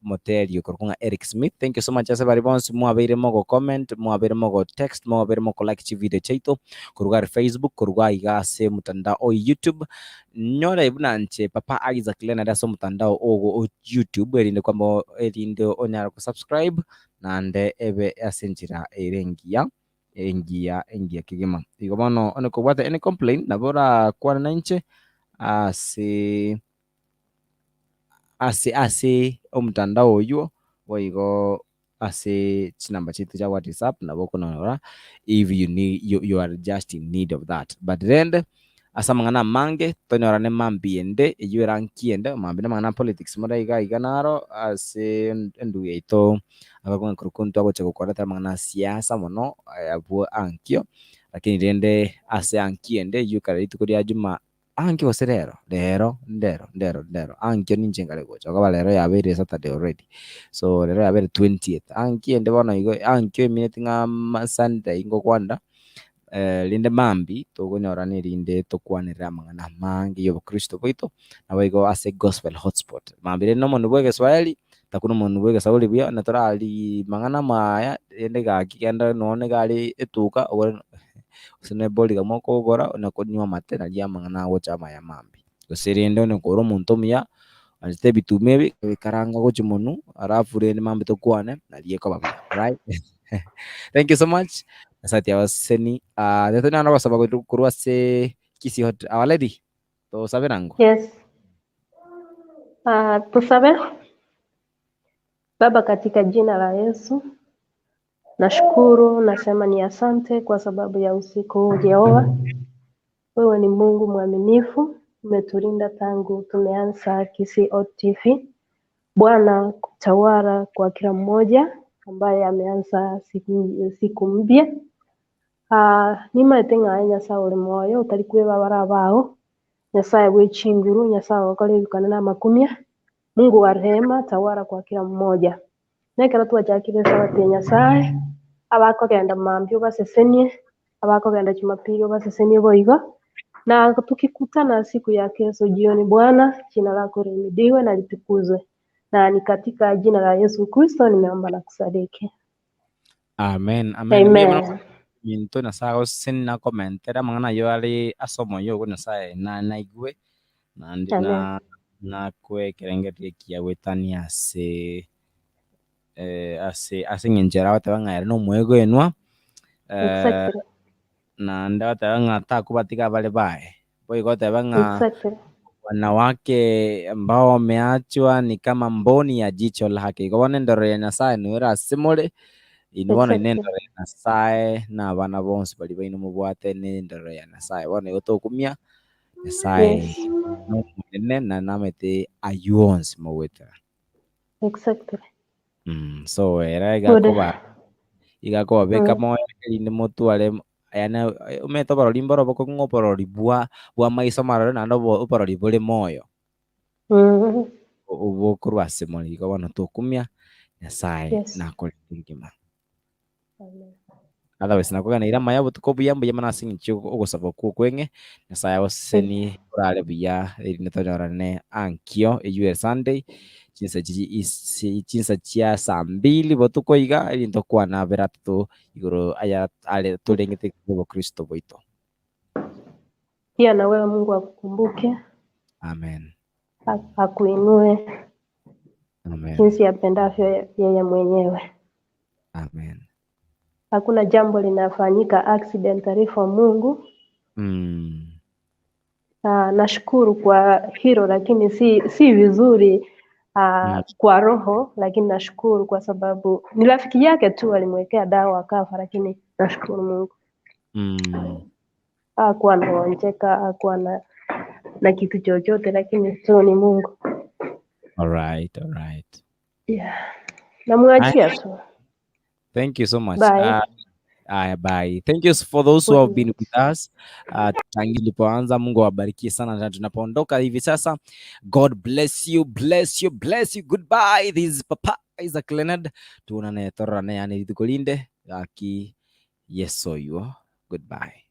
moteri okorokwa ng'a Eric Smith. Thank you so much ase bari bonsi mwabeire mogo comment, mwabeire mogo text, mwabeire mogo like chivideo chiaito koruga are Facebook, koruga iga ase mtandao o YouTube. Nyora buna nche Papa Isaac Leonard ase omotandao ogo o YouTube, erinde kwamba erinde onyara kusubscribe nande ebe ase enchera ere engiya engiya engiya kegima. Igo bono one kobwata any complaint nabo orakwana na inche ase ase ase omotandao oywo boigo ase chinamba chitu cha WhatsApp nabo okonora if you need you are just in need of that. But rende ase amang'ana amange tonyorane mambi ende eywo eranki ende mambi na amang'ana a politics more iga iga naro ase endu yaito abakonkurukuntu agocha gokoreta amang'ana a siasa mono abwo ankio, lakini rende ase anki ende eywo kare rituko ria Juma ankio gose rero rero ndero ndero ndero ankio ninche nkare gocha okaba rero yabeire Saturday already, so rero yabeire 20th anki ende bono igo ankio emineti ng'a Sunday ngokwanda rinde mambi tokonyora nerinde tokwanera amang'ana amange ya obokristo bwaito nabo igo ase gospel hotspot mambi rende nomonto bwa egeswahili takuna omonto bwa egesauri buya na torari mang'ana maya rende gaki kenda nonye gari etuka ogore gose na ebori kamwe okogora na konywa amate naria amang'ana agocha amaya mambi. Gose rende onye kore omonto omuya anchete ebituma ebi ebikaranga gochia monwe alafu rende mambi tokwane naria ekoba buya, right? Thank you so much. Asante abaseni. Rero nano basaba korwa ase Kisii Hot Our Lady tosabe nango. Yes. Tusabe. Baba, katika jina la Yesu nashukuru, nasema ni asante kwa sababu ya usiku huu Jehova. Wewe ni Mungu mwaminifu, umetulinda tangu tumeanza Kisii Hot TV. Bwana, kutawala kwa kila mmoja ambaye ameanza siku mpya. Nimaete ng'a Nyasaye ore moyo otari kwebabara abao Nyasaye bwe chinguru Nyasaye ogokora ebikone na amakumia. Mungu wa rehema, tawala kwa kila mmoja. Nekero twachakire sabato ya Nyasaye abakogenda mambia obasesenie, abakogenda Jumapili obasesenie boigo, na tukikutana siku ya kesho jioni, Bwana, jina lako lihimidiwe na litukuzwe, na ni katika jina la Yesu Kristo nimeomba na kusadiki. Amen. Amen. Mbuya mono Amen. minto Nyasaye agoseseni na komentera amang'ana ayo are ase omoyo ogo Nyasaye na naigwe naende Amen. na nakwekerengeria ekiya goetania ase ase ase eng'encho ere agoteba ng'a ere na omoegenwa Exactly. naende agoteba ng'a takobatiga abare baye boigo goteba ng'a Exactly. wanawake ambao wameachwa ni kama mboni ya jicho lake. Igo bono endoro ya Nyasaye nigo erase more inwe bono ine Exactly. endoro ya Nyasaye na abana bonsi baria baino mobwate na endoro ya Nyasaye. Bono igo tokumia Nyasaye Yes. nomonene na namete aywo onsi mogwetera. Exactly. So era Good. igakoba igakobabeka moyo erinde motware yaani omanyete oborori mboro bokong'u oborori bwa bwa maiso marore naende oborori bore moyo. Obokorwa ase more igo bono tokumia Nyasaye Yes. nakorete engima. Amen. Otherwise nakoganeire amaya obotuko obuya mbuya mono ase eng'encho ogosaba okwo okweng'e Nyasaye agosesenie orare buya erinde tonyorane ankio eywo ere Sunday chinsa chiri isi chinsa chia saa mbili botuko iga erinde tokwane abere atato igoro aya are torengete obokristo bwaito. Pia na wewe Mungu akukumbuke, Amen. Akuinue Amen. jinsi apendavyo yeye mwenyewe. Amen. Hakuna jambo linafanyika accidentally for Mungu. Nashukuru kwa hilo lakini si vizuri kwa roho, lakini nashukuru kwa sababu ni rafiki yake tu alimwekea dawa akafa, lakini nashukuru Mungu. Hakuwa anaonjeka, hakuwa na kitu chochote, lakini tu ni Mungu. All right, all right. Yeah. Namwachia tu. Thank you so much. Bye. Bye. Thank you for those who have Good been with us. Tangu ilipoanza, Mungu awabarikie sana na tunapoondoka hivi sasa. God bless you, bless you, bless you. Goodbye. This is Papa Isaac Leonard. Tuonane tororane yani tukulinde aki Yeso yuo. Goodbye.